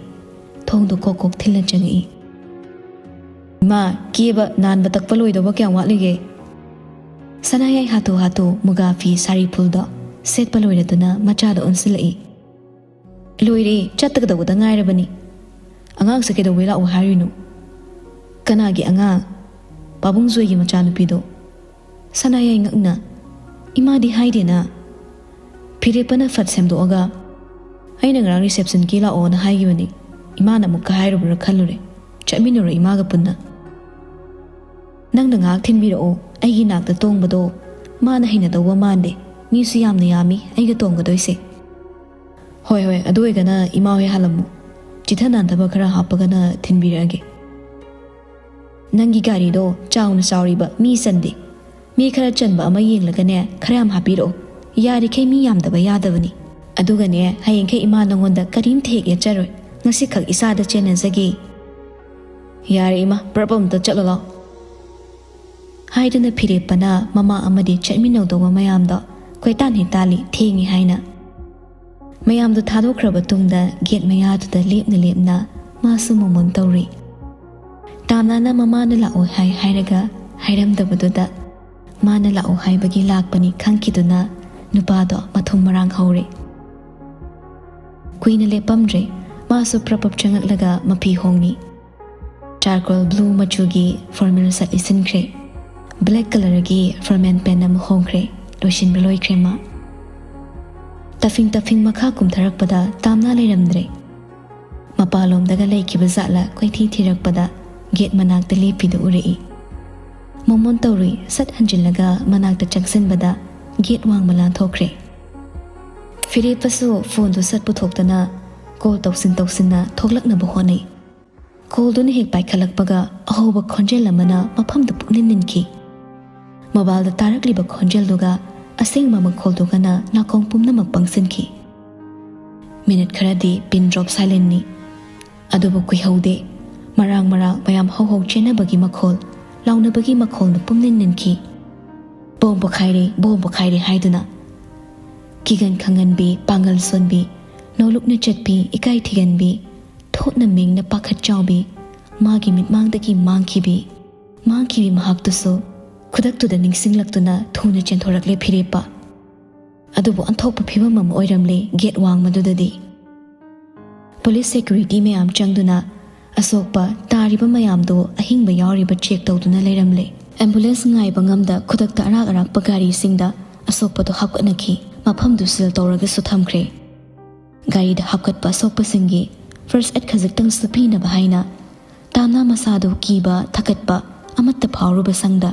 ꯊꯣꯡꯗꯣ ꯀꯣꯛ ꯀꯣꯛ ꯊꯤꯜꯂ ꯆꯪꯉꯛꯏ꯫ "ꯏꯃꯥ, ꯀꯦꯕ ꯅꯥꯟꯕ ꯇꯛꯄ ꯂꯣꯏꯗꯧꯕ ꯀꯌꯥꯝ ꯋꯥꯠꯂꯤꯒꯦ?" ꯁꯅꯥꯌꯥꯏ ꯍꯥꯊꯨ ꯍꯥꯊꯨ ꯃꯨꯒꯥ ꯐꯤ ꯁꯥꯔꯤ ꯐꯨꯜꯗꯣ ꯁꯦꯠꯄ ꯂꯣꯏꯔꯗꯨꯅ ꯃꯆꯥꯗ ꯑꯣꯟꯁꯤꯜꯂꯛꯏ꯫ "ꯂꯣꯏꯔꯦ, ꯆꯠꯇꯒꯗꯧꯕꯗ ꯉꯥꯏꯔꯕꯅꯤ꯫ ꯑꯉꯥꯡꯁꯦ ꯀꯩꯗꯧꯕꯩ ꯂꯥꯛꯑꯣ ꯍꯥꯏꯔꯤꯅꯣ?" "ꯀꯅꯥꯒꯤ ꯑꯉꯥꯡ?" "ꯄꯥꯕꯨꯡ ꯖꯣꯏꯒꯤ ꯃꯆꯥꯅꯨꯄꯤꯗꯣ"꯫ ꯁꯅꯥꯌꯥꯏ ꯉꯛꯅ, "ꯏꯃꯥꯗꯤ ꯍꯥꯏꯗꯦꯅ"꯫ ꯐꯤꯔꯦꯞꯄꯅ ꯐꯠ ꯁꯦꯝꯗꯣꯛꯑꯒ, "ꯑꯩꯅ ꯉꯔꯥꯡ ꯔꯤꯁꯦꯞꯁꯟꯒꯤ ꯂꯥꯛꯑꯣꯅ ꯍꯥꯏꯈꯤꯕꯅꯤ꯫ ꯏꯃꯥꯅ ꯑꯃꯨꯛꯀ ꯍꯥꯏꯔꯨꯕ꯭ꯔꯥ ꯈꯜꯂꯨꯔꯦ꯫ ꯆꯠꯃꯤꯟꯅꯔꯣ ꯏꯃꯥꯒ ꯄꯨꯟꯅ"꯫ "ꯅꯪꯅ ꯉꯥꯏꯍꯥꯛ ꯊꯤꯟꯕꯤꯔꯛꯑꯣ, ꯑꯩꯒꯤ ꯅꯥꯛꯇ ꯇꯣꯡꯕꯗꯣ ꯃꯥꯅ ꯍꯩꯅꯗꯧꯕ ꯃꯥꯟꯗꯦ꯫ ꯃꯤꯁꯨ ꯌꯥꯝꯅ ꯌꯥꯝꯃꯤ ꯑꯩꯒ ꯇꯣꯡꯒꯗꯣꯏꯁꯦ"꯫ "ꯍꯣꯏ, ꯍꯣꯏ, ꯑꯗꯨ ꯑꯣꯏꯔꯒꯅ ꯏꯃꯥ ꯍꯣꯏ ꯍꯥꯜꯂꯝꯃꯨ꯫ ꯆꯤꯊ ꯅꯥꯟꯊꯕ ꯈꯔ ꯍꯥꯞꯄꯒꯅ ꯊꯤꯟꯕꯤꯔꯛꯑꯒꯦ"꯫ "ꯅꯪꯒꯤ ꯒꯥꯔꯤꯗꯣ ꯆꯥꯎꯅ ꯆꯥꯎꯔꯤꯕ ꯃꯤ ꯆꯟꯗꯦ꯫ ꯃꯤ ꯈꯔ ꯆꯟꯕ ꯑꯃ ꯌꯦꯡꯂꯒꯅꯦ, ꯈꯔ ꯌꯥꯝ ꯍꯥꯞꯄꯤꯔꯛꯑꯣ꯫ ꯌꯥꯔꯤꯈꯩ ꯃꯤ ꯌꯥꯝꯗꯕ ꯌꯥꯗꯕꯅꯤ꯫ ꯑꯗꯨꯒꯅꯦ, ꯍꯌꯦꯡꯈꯩ ꯏꯃꯥ ꯅꯉꯣꯟꯗ ꯀꯔꯤꯝꯇ ꯍꯦꯛ ꯌꯦꯠꯆꯔꯣꯏ꯫ ꯉꯁꯤꯈꯛ ꯏꯆꯥꯗ ꯆꯦꯟꯅꯖꯒꯦ꯫" "ꯌꯥꯔꯦ ꯏꯃꯥ, ꯄ꯭ꯔꯞ ꯑꯝꯇ ꯆꯠꯂꯣ ꯂꯥꯎ" ꯍꯥꯏꯗꯨꯅ ꯐꯤꯔꯦꯞꯄꯅ ꯃꯃꯥ ꯑꯃꯗꯤ ꯆꯠꯃꯤꯟꯅꯧꯗꯧꯕ ꯃꯌꯥꯝꯗꯣ ꯀꯣꯏꯇꯥꯟ ꯍꯦꯛ ꯇꯥꯜꯂꯤ, ꯊꯦꯡꯉꯤ ꯍꯥꯏꯅ꯫ ꯃꯌꯥꯝꯗꯨ ꯊꯥꯗꯣꯛꯈ꯭ꯔꯕ ꯇꯨꯡꯗ ꯒꯦꯠ ꯃꯌꯥꯗꯨꯗ ꯂꯦꯞꯅ ꯂꯦꯞꯅ ꯃꯥꯁꯨ ꯃꯣꯃꯣꯟ ꯇꯧꯔꯤ꯫ ꯇꯥꯝꯅꯥꯅ ꯃꯃꯥꯅ ꯂꯥꯛꯑꯣ ꯍꯥꯏ ꯍꯥꯏꯔꯒ ꯍꯥꯏꯔꯝꯗꯕꯗꯨꯗ ꯃꯥꯅ ꯂꯥꯛꯑꯣ ꯍꯥꯏꯕꯒꯤ ꯂꯥꯛꯄꯅꯤ ꯈꯪꯈꯤꯗꯨꯅ ꯅꯨꯄꯥꯗꯣ ꯃꯊꯨꯝ ꯃꯔꯥꯡ ꯍꯧꯔꯦ꯫ ꯀꯨꯏꯅ ꯂꯦꯞꯄꯝꯗ꯭ꯔꯦ, ꯃꯥꯁꯨ ꯄ꯭ꯔꯞ ꯄ꯭ꯔꯞ ꯆꯪꯉꯛꯂꯒ ꯃꯐꯤ ꯍꯣꯡꯉꯤ꯫ ꯆꯥꯔꯀꯣꯜ ꯕ꯭ꯂꯨ ꯃꯆꯨꯒꯤ ꯐꯣꯔꯃꯦꯜ ꯁꯠ ꯂꯤꯠꯁꯤꯟꯈ꯭ꯔꯦ꯫ ꯕ꯭ꯂꯦꯛ ꯀꯂꯔꯒꯤ ꯐꯣꯔꯃꯦꯜ ꯄꯦꯟ ꯑꯃ ꯍꯣꯡꯈ꯭ꯔꯦ꯫ ꯂꯣꯏꯁꯤꯟꯕ ꯂꯣꯏꯈ꯭ꯔꯦ ꯃꯥ꯫ ꯇꯐꯤꯡ ꯇꯐꯤꯡ ꯃꯈꯥ ꯀꯨꯝꯊꯔꯛꯄꯗ ꯇꯥꯝꯅꯥ ꯂꯩꯔꯝꯗ꯭ꯔꯦ꯫ ꯃꯄꯥꯟꯂꯣꯝꯗꯒ ꯂꯩꯈꯤꯕ ꯖꯥꯠꯂ ꯀꯣꯏꯊꯤ ꯊꯤꯔꯛꯄꯗ ꯒꯦꯠ ꯃꯅꯥꯛꯇ ꯂꯦꯞꯄꯤꯗꯨ ꯎꯔꯛꯏ꯫ ꯃꯣꯃꯣꯟ ꯇꯧꯔꯨꯏ ꯁꯠ ꯍꯟꯖꯤꯜꯂꯒ ꯃꯅꯥꯛꯇ ꯆꯪꯁꯤꯟꯕꯗ ꯒꯦꯠ ꯋꯥꯡꯃ ꯂꯥꯟꯊꯣꯛꯈ꯭ꯔꯦ꯫ ꯐꯤꯔꯦꯞꯄꯁꯨ ꯐꯣꯟꯗꯨ ꯁꯠ ꯄꯨꯊꯣꯛꯇꯅ ꯀꯣꯜ ꯇꯧꯁꯤꯟ ꯇꯧꯁꯤꯟꯅ ꯊꯣꯛꯂꯛꯅꯕ ꯍꯣꯠꯅꯩ꯫ ꯀꯣꯜꯗꯨꯅ ꯍꯦꯛ ꯄꯥꯏꯈꯠꯂꯛꯄꯒ ꯑꯍꯧꯕ ꯈꯣꯟꯖꯦꯜ ꯑꯃꯅ ꯃꯐꯝꯗꯨ ꯄꯨꯛꯅꯤꯟ ꯅꯤꯟꯈꯤ꯫ ꯃꯣꯕꯥꯏꯜꯗ ꯇꯥꯔꯛꯂꯤꯕ ꯈꯣꯟꯖꯦꯜꯗꯨꯒ ꯑꯁꯦꯡꯕ ꯃꯈꯣꯜꯗꯨꯒꯅ ꯅꯥꯀꯣꯡ ꯄꯨꯝꯅꯃꯛ ꯄꯪꯁꯤꯟꯈꯤ꯫ ꯃꯤꯅꯤꯠ ꯈꯔꯗꯤ ꯄꯤꯟ ꯗ꯭ꯔꯣꯞ ꯁꯥꯏꯂꯦꯟꯅꯤ꯫ ꯑꯗꯨꯕꯨ ꯀꯨꯏꯍꯧꯗꯦ꯫ ꯃꯔꯥꯡ ꯃꯔꯥꯡ ꯃꯌꯥꯝ ꯍꯧ ꯍꯧ ꯆꯦꯟꯅꯕꯒꯤ ꯃꯈꯣꯜ, ꯂꯥꯎꯅꯕꯒꯤ ꯃꯈꯣꯜꯅ ꯄꯨꯝꯅꯤꯟ ꯅꯤꯟꯈꯤ꯫ "ꯕꯣꯝ ꯄꯣꯈꯥꯏꯔꯦ, ꯕꯣꯝ ꯄꯣꯈꯥꯏꯔꯦ" ꯍꯥꯏꯗꯨꯅ꯫ ꯀꯤꯒꯟ ꯈꯪꯒꯟꯕꯤ, ꯄꯥꯡꯒꯜ ꯁꯣꯟꯕꯤ, ꯅꯣꯂꯨꯛꯅ ꯆꯠꯄꯤ, ꯏꯀꯥꯏ ꯊꯤꯒꯟꯕꯤ, ꯊꯣꯠꯅ ꯃꯦꯡꯅ ꯄꯥꯈꯠ ꯆꯥꯎꯕꯤ, ꯃꯥꯒꯤ ꯃꯤꯠꯃꯥꯡꯗꯒꯤ ꯃꯥꯡꯈꯤꯕꯤ, ꯃꯥꯡꯈꯤꯕꯤ ꯃꯍꯥꯛꯇꯨꯁꯨ ꯈꯨꯗꯛꯇꯨꯗ ꯅꯤꯡꯁꯤꯡꯂꯛꯇꯨꯅ ꯊꯨꯅ ꯆꯦꯟꯊꯣꯔꯛꯂꯦ ꯐꯤꯔꯦꯞꯄ꯫ ꯑꯗꯨꯕꯨ ꯑꯣꯟꯊꯣꯛꯄ ꯐꯤꯕꯝ ꯑꯃ ꯑꯣꯏꯔꯝꯂꯦ ꯒꯦꯠ ꯋꯥꯡꯃꯗꯨꯗꯗꯤ꯫ ꯄꯨꯂꯤꯁ ꯁꯦꯀ꯭ꯌꯨꯔꯤꯇꯤ ꯃꯌꯥꯝ ꯆꯪꯗꯨꯅ ꯑꯁꯣꯛꯄ ꯇꯥꯔꯤꯕ ꯃꯌꯥꯝꯗꯨ ꯑꯍꯤꯡꯕ ꯌꯥꯎꯔꯤꯕ ꯆꯦꯛ ꯇꯧꯗꯨꯅ ꯂꯩꯔꯝꯂꯦ꯫ ꯑꯦꯝꯕꯨꯂꯦꯟꯁ ꯉꯥꯏꯕ ꯉꯝꯗ ꯈꯨꯗꯛꯇ ꯑꯔꯥꯛ ꯑꯔꯥꯛꯄ ꯒꯥꯔꯤꯁꯤꯡꯗ ꯑꯁꯣꯛꯄꯗꯨ ꯍꯥꯞꯀꯠꯅꯈꯤ꯫ ꯃꯐꯝꯗꯨ ꯁꯤꯜ ꯇꯧꯔꯒꯁꯨ ꯊꯝꯈ꯭ꯔꯦ꯫ ꯒꯥꯔꯤꯗ ꯍꯥꯞꯀꯠꯄ ꯑꯁꯣꯛꯄꯁꯤꯡꯒꯤ ꯐꯥꯔꯁ ꯑꯦꯗ ꯈꯖꯤꯛꯇꯪꯁꯨ ꯄꯤꯅꯕ ꯍꯥꯏꯅ ꯇꯥꯝꯅꯥ ꯃꯁꯥꯗꯨ ꯀꯤꯕ ꯊꯀꯠꯄ ꯑꯃꯠꯇ ꯐꯥꯎꯔꯨꯕ ꯁꯪꯗ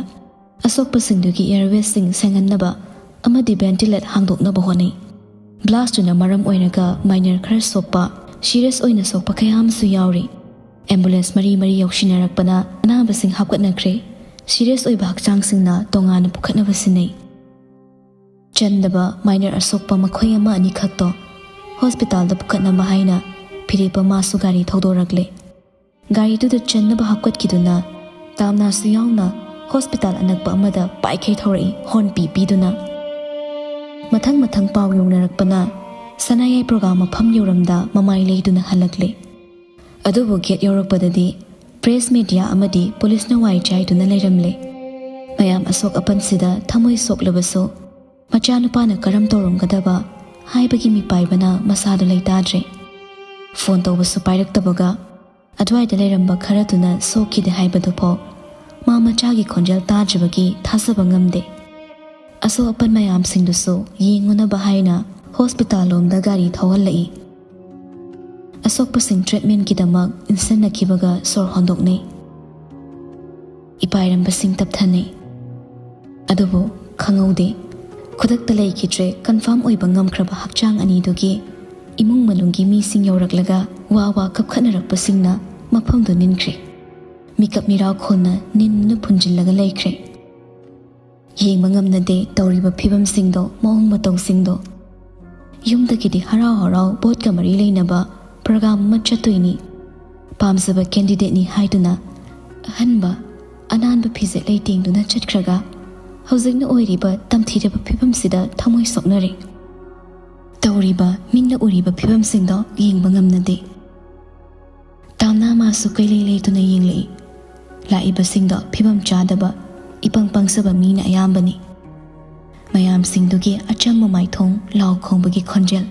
ꯑꯁꯣꯛꯄꯁꯤꯡꯗꯨꯒꯤ ꯑꯦꯌꯔꯋꯦꯁꯁꯤꯡ ꯁꯦꯡꯍꯟꯅꯕ ꯑꯃꯗꯤ ꯚꯦꯟꯇꯤꯂꯦꯠ ꯍꯥꯡꯗꯣꯛꯅꯕ ꯍꯣꯠꯅꯩ꯫ ꯕ꯭ꯂꯥꯁꯇꯨꯅ ꯃꯔꯝ ꯑꯣꯏꯔꯒ ꯃꯥꯏꯅꯔ ꯈꯔ ꯁꯣꯛꯄ, ꯁꯤꯔꯤꯌꯁ ꯑꯣꯏꯅ ꯁꯣꯛꯄ ꯀꯌꯥ ꯑꯃꯁꯨ ꯌꯥꯎꯔꯤ꯫ ꯑꯦꯝꯕꯨꯂꯦꯟꯁ ꯃꯔꯤ ꯃꯔꯤ ꯌꯧꯁꯤꯟꯅꯔꯛꯄꯅ ꯑꯅꯥꯕꯁꯤꯡ ꯍꯥꯞꯀꯠꯅꯈ꯭ꯔꯦ꯫ ꯁꯤꯔꯤꯌꯁ ꯑꯣꯏꯕ ꯍꯛꯆꯥꯡꯁꯤꯡꯅ ꯇꯣꯉꯥꯟꯅ ꯄꯨꯈꯠꯅꯕ ꯁꯤꯟꯅꯩ꯫ ꯆꯟꯗꯕ ꯃꯥꯏꯅꯔ ꯑꯁꯣꯛꯄ ꯃꯈꯣꯏ ꯑꯃ ꯑꯅꯤꯈꯛꯇꯣ ꯍꯣꯁꯄꯤꯇꯥꯜꯗ ꯄꯨꯈꯠꯅꯕ ꯍꯥꯏꯅ ꯐꯤꯔꯦꯞꯄ ꯃꯥꯁꯨ ꯒꯥꯔꯤ ꯊꯧꯗꯣꯔꯛꯂꯦ꯫ ꯒꯥꯔꯤꯗꯨꯗ ꯆꯟꯅꯕ ꯍꯥꯞꯀꯠꯈꯤꯗꯨꯅ ꯇꯥꯝꯅꯥꯁꯨ ꯌꯥꯎꯅ ꯍꯣꯁꯄꯤꯇꯥꯜ ꯑꯅꯛꯄ ꯑꯃꯗ ꯄꯥꯏꯈꯩ ꯊꯧꯔꯛꯏ, ꯍꯣꯔꯟ ꯄꯤ ꯄꯤꯗꯨꯅ꯫ ꯃꯊꯪ ꯃꯊꯪ ꯄꯥꯎ ꯌꯧꯅꯔꯛꯄꯅ ꯁꯅꯥꯌꯥꯏ ꯄ꯭ꯔꯣꯒꯥꯝ ꯃꯐꯝ ꯌꯧꯔꯝꯗ ꯃꯃꯥꯏ ꯂꯩꯗꯨꯅ ꯍꯜꯂꯛꯂꯦ꯫ ꯑꯗꯨꯕꯨ ꯒꯦꯠ ꯌꯧꯔꯛꯄꯗꯗꯤ ꯄ꯭ꯔꯦꯁ, ꯃꯤꯗꯤꯌꯥ ꯑꯃꯗꯤ ꯄꯨꯂꯤꯁꯅ ꯋꯥꯏ ꯆꯥꯏꯗꯨꯅ ꯂꯩꯔꯝꯂꯦ꯫ ꯃꯌꯥꯝ ꯑꯁꯣꯛ ꯑꯄꯟꯁꯤꯗ ꯊꯃꯣꯏ ꯁꯣꯛꯂꯕꯁꯨ ꯃꯆꯥꯅꯨꯄꯥꯅ ꯀꯔꯝ ꯇꯧꯔꯝꯒꯗꯕ ꯍꯥꯏꯕꯒꯤ ꯃꯤꯄꯥꯏꯕꯅ ꯃꯁꯥꯗꯨ ꯂꯩꯇꯥꯗ꯭ꯔꯦ꯫ ꯐꯣꯟ ꯇꯧꯕꯁꯨ ꯄꯥꯏꯔꯛꯇꯕꯒ ꯑꯗꯨꯋꯥꯏꯗ ꯂꯩꯔꯝꯕ ꯈꯔꯗꯨꯅ ꯁꯣꯛꯈꯤꯗꯦ ꯍꯥꯏꯕꯗꯨꯐꯥꯎ ꯃꯥ ꯃꯆꯥꯒꯤ ꯈꯣꯟꯖꯦꯜ ꯇꯥꯗ꯭ꯔꯤꯕꯒꯤ ꯊꯥꯖꯕ ꯉꯝꯗꯦ꯫ ꯑꯁꯣꯛ ꯑꯄꯟ ꯃꯌꯥꯝꯁꯤꯡꯗꯨꯁꯨ ꯌꯦꯡꯉꯨꯅꯕ ꯍꯥꯏꯅ ꯍꯣꯁꯄꯤꯇꯥꯜ ꯂꯣꯝꯗ ꯒꯥꯔꯤ ꯊꯧꯍꯜꯂꯛꯏ꯫ ꯑꯁꯣꯛꯄꯁꯤꯡ ꯇ꯭ꯔꯤꯠꯃꯦꯟꯒꯤꯗꯃꯛ ꯏꯟꯁꯤꯟꯅꯈꯤꯕꯒ ꯁꯣꯔ ꯍꯣꯟꯗꯣꯛꯅꯩ꯫ ꯏꯄꯥꯏꯔꯝꯕꯁꯤꯡ ꯇꯞꯊꯅꯩ꯫ ꯑꯗꯨꯕꯨ ꯈꯪꯍꯧꯗꯦ, ꯈꯨꯗꯛꯇ ꯂꯩꯈꯤꯗ꯭ꯔꯦ꯫ ꯀꯟꯐꯥꯔꯝ ꯑꯣꯏꯕ ꯉꯝꯈ꯭ꯔꯕ ꯍꯛꯆꯥꯡ ꯑꯅꯤꯗꯨꯒꯤ ꯏꯃꯨꯡ ꯃꯅꯨꯡꯒꯤ ꯃꯤꯁꯤꯡ ꯌꯧꯔꯛꯂꯒ ꯋꯥ ꯋꯥ ꯀꯞꯈꯠꯅꯔꯛꯄꯁꯤꯡꯅ ꯃꯐꯝꯗꯨ ꯅꯤꯟꯈ꯭ꯔꯦ꯫ ꯃꯤꯀꯞ ꯃꯤꯔꯥꯎꯈꯣꯜꯅ ꯅꯤꯟꯗꯨꯅ ꯐꯨꯟꯖꯤꯜꯂꯒ ꯂꯩꯈ꯭ꯔꯦ꯫ ꯌꯦꯡꯕ ꯉꯝꯅꯗꯦ ꯇꯧꯔꯤꯕ ꯐꯤꯕꯝꯁꯤꯡꯗꯣ, ꯃꯑꯣꯡ ꯃꯇꯧꯁꯤꯡꯗꯣ꯫ ꯌꯨꯝꯗꯒꯤꯗꯤ ꯍꯔꯥꯎ ꯍꯔꯥꯎ ꯚꯣꯠꯀ ꯃꯔꯤ ꯂꯩꯅꯕ ꯄ꯭ꯔꯣꯒ꯭ꯔꯥꯝ ꯑꯃ ꯆꯠꯇꯣꯏꯅꯤ꯫ ꯄꯥꯝꯖꯕ ꯀꯦꯟꯗꯤꯗꯦꯠꯅꯤ ꯍꯥꯏꯗꯨꯅ ꯑꯍꯟꯕ ꯑꯅꯥꯟꯕ ꯐꯤꯖꯦꯠ ꯂꯩꯇꯦꯡꯗꯨꯅ ꯆꯠꯈ꯭ꯔꯒ ꯍꯧꯖꯤꯛꯅ ꯑꯣꯏꯔꯤꯕ ꯇꯝꯊꯤꯔꯕ ꯐꯤꯕꯝꯁꯤꯗ ꯊꯃꯣꯏ ꯁꯣꯛꯅꯔꯦ꯫ ꯇꯧꯔꯤꯕ ꯃꯤꯠꯅ ꯎꯔꯤꯕ ꯐꯤꯕꯝꯁꯤꯡꯗꯣ ꯌꯦꯡꯕ ꯉꯝꯅꯗꯦ꯫ ꯇꯥꯝꯅꯥ ꯃꯥꯁꯨ ꯀꯩꯂꯩ ꯂꯩꯇꯨꯅ ꯌꯦꯡꯂꯛꯏ꯫ ꯂꯥꯛꯏꯕꯁꯤꯡꯗꯣ ꯐꯤꯕꯝ ꯆꯥꯗꯕ, ꯏꯄꯪ ꯄꯪꯖꯕ ꯃꯤꯅ ꯑꯌꯥꯝꯕꯅꯤ꯫ ꯃꯌꯥꯝꯁꯤꯡꯗꯨꯒꯤ ꯑꯆꯝꯕ ꯃꯥꯏꯊꯣꯡ, ꯂꯥꯎ ꯈꯣꯡꯕꯒꯤ ꯈꯣꯟꯖꯦꯜ,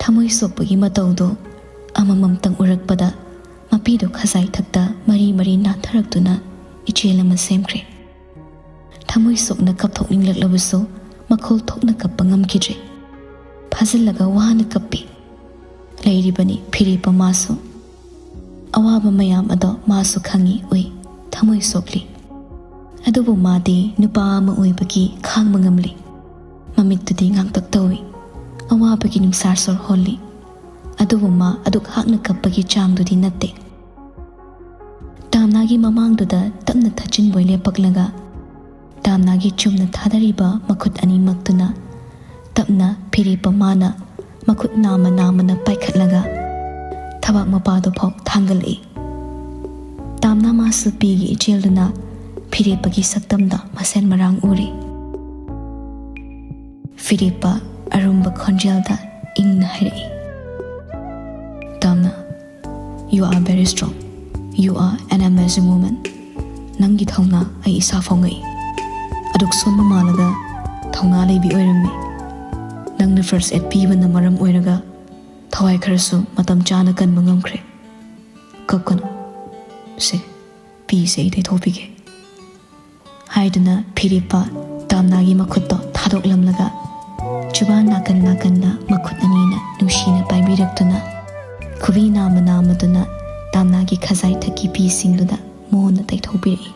ꯊꯃꯣꯏ ꯁꯣꯛꯄꯒꯤ ꯃꯇꯧꯗꯨ ꯑꯃꯃꯝꯇꯪ ꯎꯔꯛꯄꯗ ꯃꯄꯤꯗꯨ ꯈꯖꯥꯏ ꯊꯛꯇ ꯃꯔꯤ ꯃꯔꯤ ꯅꯥꯟꯊꯔꯛꯇꯨꯅ ꯏꯆꯦꯜ ꯑꯃ ꯁꯦꯝꯈ꯭ꯔꯦ꯫ ꯊꯃꯣꯏ ꯁꯣꯛꯅ ꯀꯞꯊꯣꯛꯅꯤꯡꯂꯛꯂꯕꯁꯨ ꯃꯈꯣꯜ ꯊꯣꯛꯅ ꯀꯞꯄ ꯉꯝꯈꯤꯗ꯭ꯔꯦ꯫ ꯐꯥꯖꯤꯜꯂꯒ ꯋꯥꯅ ꯀꯞꯄꯤ꯫ ꯂꯩꯔꯤꯕꯅꯤ ꯐꯤꯔꯦꯞꯄ ꯃꯥꯁꯨ꯫ ꯑꯋꯥꯕ ꯃꯌꯥꯝ ꯑꯗꯣ ꯃꯥꯁꯨ ꯈꯪꯏ, ꯎꯏ, ꯊꯃꯣꯏ ꯁꯣꯛꯂꯤ꯫ ꯑꯗꯨꯕꯨ ꯃꯥꯗꯤ ꯅꯨꯄꯥ ꯑꯃ ꯑꯣꯏꯕꯒꯤ ꯈꯥꯡꯕ ꯉꯝꯂꯤ꯫ ꯃꯃꯤꯠꯇꯨꯗꯤ ꯉꯥꯡꯇꯛ ꯇꯧꯏ꯫ ꯑꯋꯥꯕꯒꯤ ꯅꯨꯡꯁꯥ ꯁꯣꯔ ꯍꯣꯜꯂꯤ꯫ ꯑꯗꯨꯕꯨ ꯃꯥ ꯑꯗꯨꯛ ꯍꯥꯛꯅ ꯀꯞꯄꯒꯤ ꯆꯥꯡꯗꯨꯗꯤ ꯅꯠꯇꯦ꯫ ꯇꯥꯝꯅꯥꯒꯤ ꯃꯃꯥꯡꯗꯨꯗ ꯇꯞꯅ ꯊꯥꯖꯤꯟꯕꯣꯏ ꯂꯦꯞꯄꯛꯂꯒ, ꯇꯥꯝꯅꯥꯒꯤ ꯆꯨꯝꯅ ꯊꯥꯗꯔꯤꯕ ꯃꯈꯨꯠ ꯑꯅꯤꯃꯛꯇꯨꯅ ꯇꯞꯅ ꯐꯤꯔꯦꯞꯄ ꯃꯥꯅ ꯃꯈꯨꯠ ꯅꯥꯝꯃ ꯅꯥꯝꯃꯅ ꯄꯥꯏꯈꯠꯂꯒ ꯊꯕꯥꯛ ꯃꯄꯥꯗꯨ ꯐꯥꯎ ꯊꯥꯡꯒꯠꯂꯛꯏ꯫ ꯇꯥꯝꯅꯥ ꯃꯥꯁꯨ ꯄꯤꯒꯤ ꯏꯆꯦꯜꯗꯨꯅ ꯐꯤꯔꯦꯞꯄꯒꯤ ꯁꯛꯇꯝꯗ ꯃꯁꯦꯟ ꯃꯔꯥꯡ ꯎꯔꯤ꯫ ꯐꯤꯔꯦꯞꯄ ꯑꯔꯨꯝꯕ ꯈꯣꯟꯖꯦꯜꯗ ꯏꯪꯅ ꯍꯥꯏꯔꯛꯏ, "Tamna, you are very strong. You are an amazing woman. ꯅꯪꯒꯤ ꯊꯧꯅꯥ ꯑꯩ ꯏꯁꯥ ꯐꯥꯎ ꯉꯛꯏ꯫ ꯑꯗꯨꯛ ꯁꯣꯟꯕ ꯃꯥꯜꯂꯒ ꯊꯧꯅꯥ ꯂꯩꯕꯤ ꯑꯣꯏꯔꯝꯃꯤ꯫ ꯅꯪꯅ first aid ꯄꯤꯕꯅ ꯃꯔꯝ ꯑꯣꯏꯔꯒ ꯊꯋꯥꯏ ꯈꯔꯁꯨ ꯃꯇꯝ ꯆꯥꯅ ꯀꯟꯕ ꯉꯝꯈ꯭ꯔꯦ꯫ ꯀꯞꯀꯅꯨ꯫ ꯁꯦ, ꯄꯤꯁꯦ ꯑꯩ ꯇꯩꯊꯣꯛꯄꯤꯒꯦ," ꯍꯥꯏꯗꯨꯅ ꯐꯤꯔꯦꯞꯄ ꯇꯥꯝꯅꯥꯒꯤ ꯃꯈꯨꯠꯇꯣ ꯊꯥꯗꯣꯛꯂꯝꯂꯒ ꯆꯨꯕꯥꯟ ꯅꯥꯀꯟ ꯅꯥꯀꯟꯗ ꯃꯈꯨꯠ ꯑꯅꯤꯅ ꯅꯨꯡꯁꯤꯅ ꯄꯥꯏꯕꯤꯔꯛꯇꯨꯅ ꯈꯨꯕꯤ ꯅꯥꯝꯃ ꯅꯥꯝꯃꯗꯨꯅ ꯇꯥꯝꯅꯥꯒꯤ ꯈꯖꯥꯏꯊꯛꯀꯤ ꯄꯤꯁꯤꯡꯗꯨꯗ ꯃꯣꯟꯅ ꯇꯩꯊꯣꯛꯄꯤꯔꯛꯏ꯫